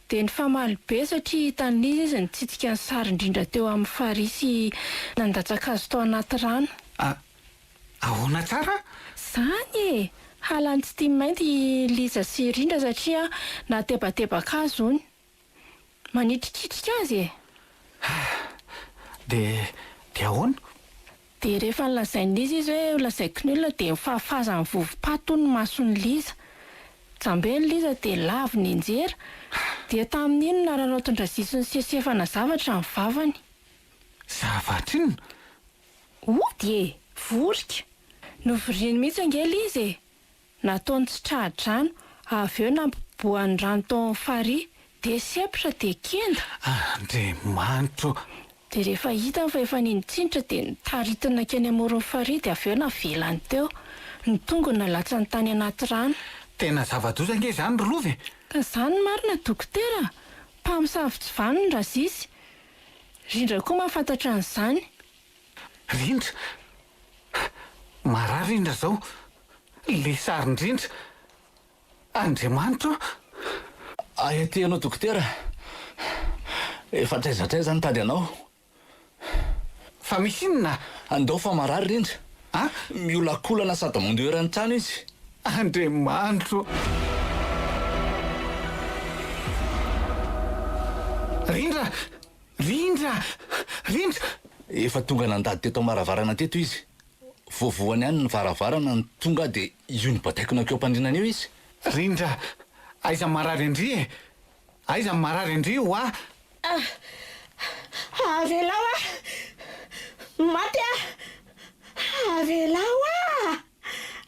Dia nifamaly be satria hitan'i Liza izy nitsitsika ny sary indrindra teo amin'ny farihy sy nandatsaka azy tao anaty rano. A, ahoana tsara? Zany e! Halany tsy tia mainty i Liza sy Rindra satria nahatebatebaka azy hono. Manitrikitrika azy e! Dia, dia ahoana? Dia rehefa nolazain'i Liza izy hoe holazaiko ny olona dia nifahafazan'ny vovo-paty hono ny mason'i Liza. Jamben'i Liza dia lavo nianjera. Dia tamin'iny no nararaotin-dRazisy nisesefana zavatra ny vavany. Zavatra inona? Ody e! Vorika! Novoriany mihitsy ange Liza e! Nataony tsy tra-drano, avy eo nampiboahany rano tao amin'ny farihy, dia sempotra dia kenda. Andriamanitro! Dia rehefa hitany fa efa ninitsinitra dia notaritiny nankeny amoron'ny farihy dia avy eo navelany teo. Ny tongony nalatsany tany anaty rano. Tena zava-doza ange izany ry Lova e! Ka izany no marina dokotera a! Mpamosavy tsy vanona Razisy. Rindra koa mahafantatra an'izany. Rindra! Marary Rindra izao. Le sary indrindra. Andriamanitra o! Ay aty ianao dokotera. Efa hatraiza hatraiza nitady anao. Fa misy inona? Andao fa marary Rindra. A? Miolakolana sady mandeha eran'ny trano izy. Andriamanitro o! Rindra! Rindra! Rindra! Efa tonga nandady teto am-baravarana teto izy. Voavohany ihany ny varavarana no tonga dia io nibataiko nankeo am-pandriana io izy. Rindra! Aiza marary an-dry e? Aiza ny marary an-dry hoa? Ah! Avelao aho! Maty aho! Avelao aho!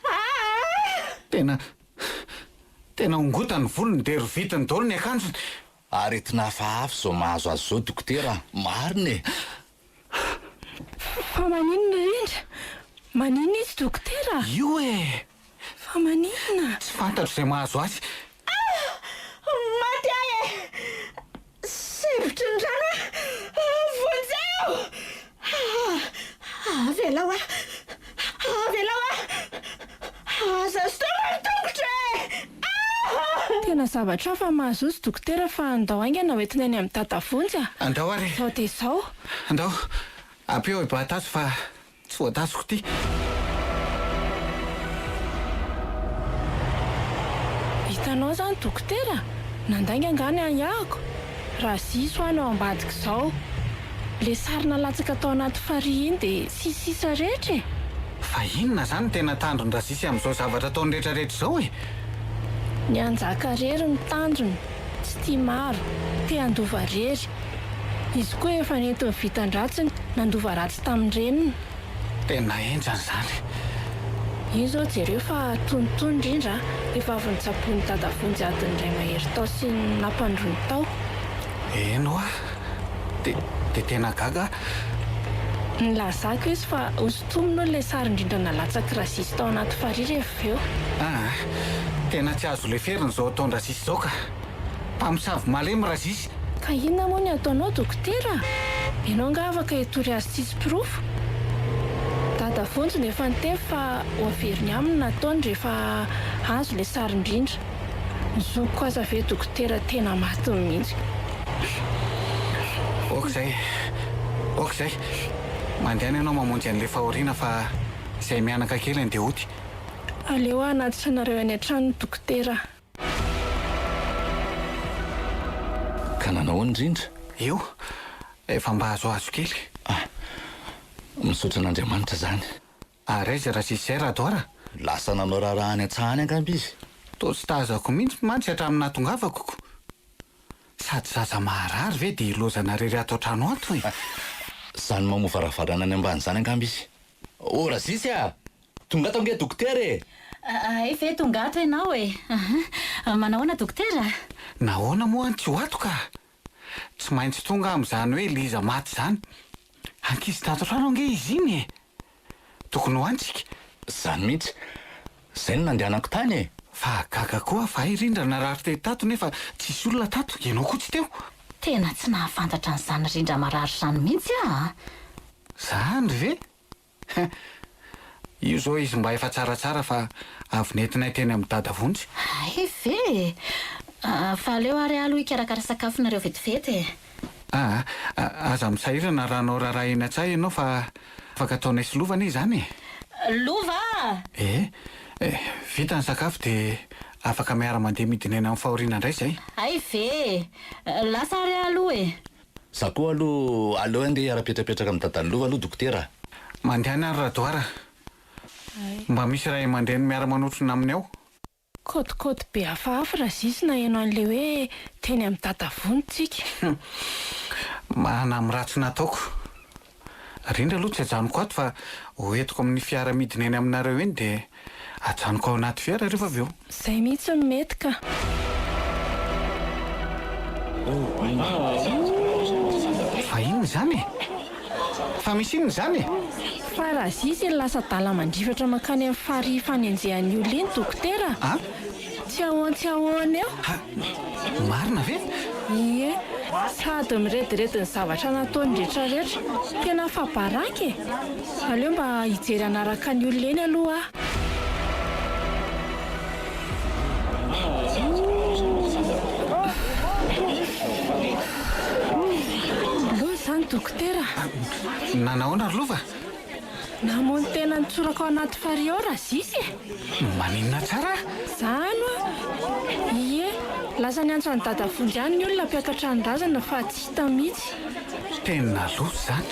Ah! Tena, tena ongotany ny volony dia rovitiny daholo ny akanjony. Aretina hafahafa izao mahazo azy izao dokotera a! Marina e! Fa maninona Rindra? Maninona izy dokotera? Io e! Fa maninona? Tsy fantatro izay mahazo azy. Ah! Maty aho e! Sempotry ny rano aho! Vonjeo! Ah! Avelao aho! Avelao aho! Aza sintomina ny tongotro e! Ah! Tena zavatra hafa mahazo azy dokotera fa andao haingana ho entina eny amin'ny dada vonjy a! Andao ary e! Izao dia izao. Andao, ampio hibata azy fa Tsy voadasiko ity. Hitanao izany dokotera? Nandainga angaha ny ahiahiko? Raha zizo aho no ao ambadik'izao. Ilay sary nalatsaka tao anaty farihy iny dia tsisy sisa rehetra e! Fa inona izany no tena tandron-dRazisy amin'izao zavatra ataony rehetrarehetra izao e? Ny hanjaka rery no tanjony, tsy tia maro, te handova rery. Izy koa efa nentin'ny vitan-dratsiny nandova ratsy tamin'ny reniny. Tena henjana izany. Io izao jereo fa tonitony indrindra a! Efa avy notsaboin'i Dada Vonjy adiny iray mahery tao sy nampandroiny tao. Eny hoa! Dia dia tena gaga aho. Nilazako izy fa hosintominy hono ilay sary indrindra nalatsak'i Razisy tao anaty farihy rehefa avy eo. Aa! Tena tsy azo leferina izao ataon-dRazisy izao ka! Mpamosavy malemy Razisy. Ka inona moa ny ataonao dokotera? Ianao angaha afaka hitory azy tsisy porofo? Dada Vonjy no efa niteny fa ho averiny aminy ny nataony rehefa azo ilay sary indrindra. Ny zokiko aza ve dokotera tena maty mihitsy. Ok zay, ok zay. Mandehana ianao mamonjy an'ilay fahoriana fa izay mianaka kely andeha hody. Aleo aho hanatitra anareo any an-trano dokotera. Ka nanao ahoana indrindra? Io, efa mba azoazo kely. Ah, misaotra an'Andriamanitra izany. Ary aiza Razisy izay Radoara? Lasa nanao raharaha any an-tsaha any angamba izy. Toa tsy tazako mihitsy mantsy hatramin'ny nahatongavako ko. Sady zaza maharary ve dia ilaozana irery ato an-trano ato e? Izany mamoha varavarana any ambany izany angamba izy. Oh Razisy a! Tonga ato ange dokotera e! Hay ve tonga ato ianao e! Manahoana dokotera? Nahoana moa tsy ho ato ka? Tsy maintsy tonga aho amin'izany hoe Liza maty izany. Ankizy tato an-trano ange izy iny e! Tokony ho any tsika. Izany mihitsy. Izay no nandehanako tany e! Fa gaga koa aho fa hay rindra narary teto tato nefa tsisy olona tato, ianao koa tsy teo. Tena tsy nahafantatra an'izany rindra marary izany mihitsy aho a! Zany ve? Hein! Io zao izy mba efa tsaratsara fa avy nentinay teny amin'i Dada Vonjy. Hay ve e! Fa aleo ary aloha hikarakara sakafonareo vetivety e! Aa! Aza misahirana raha hanao raharaha eny an-tsaha ianao fa afaka ataonay sy Lova anie izany e! Lova a! Ee! Vita ny sakafo dia afaka miara-mandeha midina eny amin'ny fahoriana indray izay. Hay ve e! Lasa ary aho aloha e! Za koa aloha aleo andeha hiara-pipetrapetraka amin'i dadan'i Lova aloha dokotera a! Mandehana ary Radoara. Mba misy ray aman-dreny miara-manotrona aminy ao. Kaodikaody be hafahafa Razisy naheno an'ilay hoe teny amin'i Dada Vony tsika. Mahana amin'ny ratsy nataoko. Rindra aloha tsy ajanoko ato fa ho entiko amin'ny fiara midina eny aminareo eny dia ajanoko ao anaty fiara rehefa avy eo. Zay mihitsy no mety ka. Fa inona izany e? Fa misy inona izany e? Fa Razizy iny lasa adala mandrifatra mankany amin'ny farihy fanenjehan'ny olona iny dokotera a! Tsy ahoan tsy ahoana eo. Ha! Marina ve? Ie, sady mirediredy ny zavatra nataony retraretra. Tena afa-baraka e! Aleo mba hijery hanaraka ny olona eny aloha aho. Nanahoana ry Lova? Namono tena nitsoraka ao anaty farihy ao Razisy e! Maninona tsara? Zany hoa! Ie, lasa niantso an'i Dada Vonjy any ny olona hampiakatra ny razana fa tsy hita mihitsy. Tena loza izany.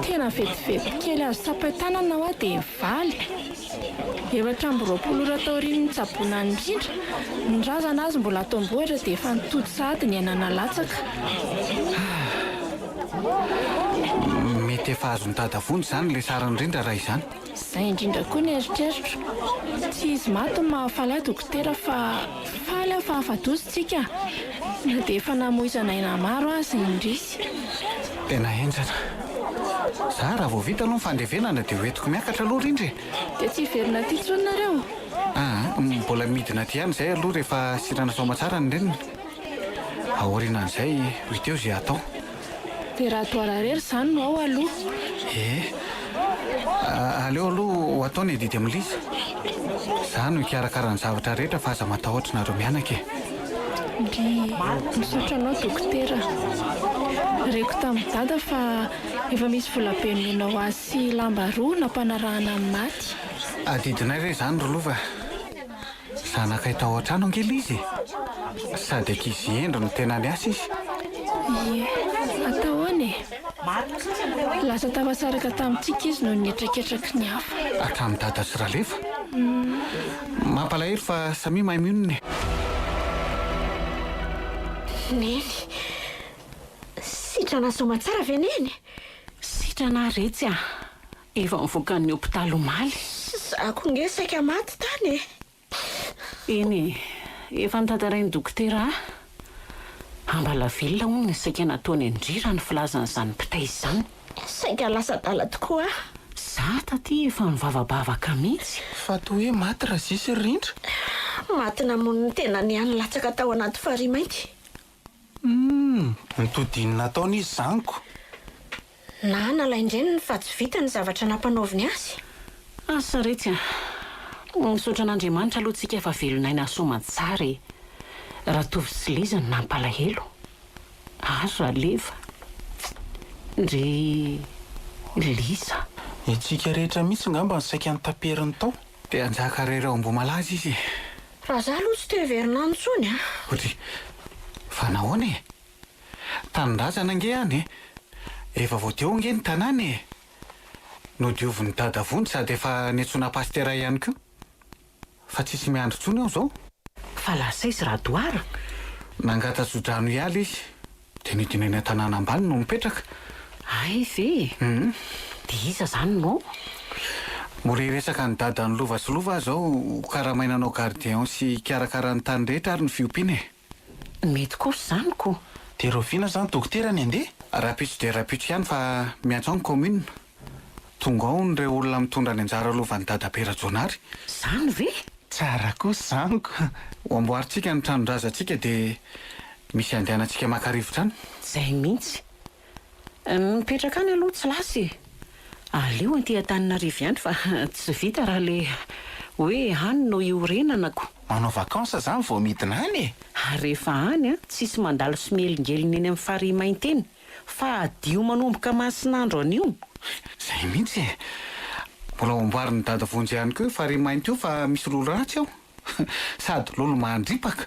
Tena vetivety kely azo tsapain-tanana hoa dia valy. 24 ora taorian'ny nitsaboana an'i Rindra, ny razana azy mbola ato am-bohitra dia efa nitody sahady ny aina nalatsaka. Mety efa azon'i Dada Vonjy izany ilay sarin'i Rindra raha izany. Izay indrindra koa ny eritreritro. Tsy izy maty no mahafaly ahy dokotera fa faly aho fa afa-doza isika na dia efa namoizana aina maro aza indrisy. Tena henjana. Za raha vao vita aloha ny fandevenana dia ho entiko miakatra aloha Rindra e! Dia tsy hiverina aty intsony nareo? Aa, mbola midina aty ihany izay aloha rehefa sitrana soamatsara ny reniny. Aorianan'izay ho hita eo izay hatao. Dia Radoara irery izany no ao aloha? Ee. Aleo aloha ho atao ny adidy amin'i Liza. Za no hikarakara ny zavatra rehetra fa aza matahotra nareo mianaka e. Ndry, misaotra anao dokotera. Reko tamin'i Dada fa efa misy volabe nomenao azy sy lamba roa nampanarahana ny maty. Adidinay re izany ry Lova. Zanakay tao an-trano ange ilay izy e! Sady ankizy hendry no tena niasa izy. Ie, atao ahoana e? Lasa tafasaraka tamintsika izy noho ny hetraketraky ny hafa. Hatramin'i Dada sy Ralefa. Mampalahelo fa samia mahay mionona e! Neny, sitrana soamatsara ve Neny? Sitrana aho retsy a! Efa nivoaka ny hopitaly omaly. Za ko nge saika maty tany e! Eny e, efa notantarain'ny dokotera ahy. Ambalavelona hono ny saika nataony an-dry raha ny filazan'izany mpitaiza izany. Saika lasa adala tokoa aho. Za taty efa nivavabavaka mihitsy. Fa toa hoe maty Razisy ry Rindra? Maty namono ny tenany ihany latsaka tao anaty farihy mainty. Humm, nitodin'ny nataony izy zany ko. Na nalain-dreniny fa tsy vita ny zavatra nampanaoviny azy. Asa retsy a! Misaotra an'Andriamanitra aloha tsika fa velon'aina soamantsara e! Ratovo sy Liza no nampalahelo. Ary Raleva. Ndry Liza. Itsika rehetra mihitsy ngamba no saika notaperiny tao. Te hanjaka irery ao Ambohimalaza izy e! Raha za aloha tsy te hiverina any intsony a! Odry, fa nahoana e? Tanindrazana ange any e! Efa voadio ange ny tanàna e! Nodiovin'i Dada Vonjy sady efa niantsoana pasitera ihany koa. Fa tsisy miandry intsony ao izao. Fa lasa aiza Radoara? Nangata-tsodrano hiala izy. Dia nidina eny an-tanàna ambany no mipetraka. Hay ve? Dia iza izany no ao? Mbola hiresaka an'i Dada ny lova sy lova aho izao ho karamaina hanao gardien sy hikarakara ny tany rehetra ary ny fiompiana e. Mety kosa izany ko. Dia rahoviana izany dokotera ny handeha? Rahampitso dia rahampitso ihany fa miantso ao ny commune. Tonga ao ny ireo olona mitondra ny anjara lovan'i Dadabe Rajaonary. Izany ve? Tsara kosa izany ko. Ho amboarintsika ny tranon-drazantsika dia misy andehanantsika maka rivotra any. Izay mihitsy. Ny mipetraka any aloha tsy lasa e. Aleo aty Antananarivo ihany fa tsy vita raha le hoe any no iorenana ko. Manao vacances izany vao midina any e. Ary rehefa any an, tsisy mandalo sy mihelingelina eny amin'ny farihy mainty eny. Fa hadio manomboka masin'andro anio. Zay mihitsy e! Mbola ho amboarin'i Dada Vonjy ihany koa io farihy mainty io fa misy lolo ratsy ao. Sady lolo mandripaka.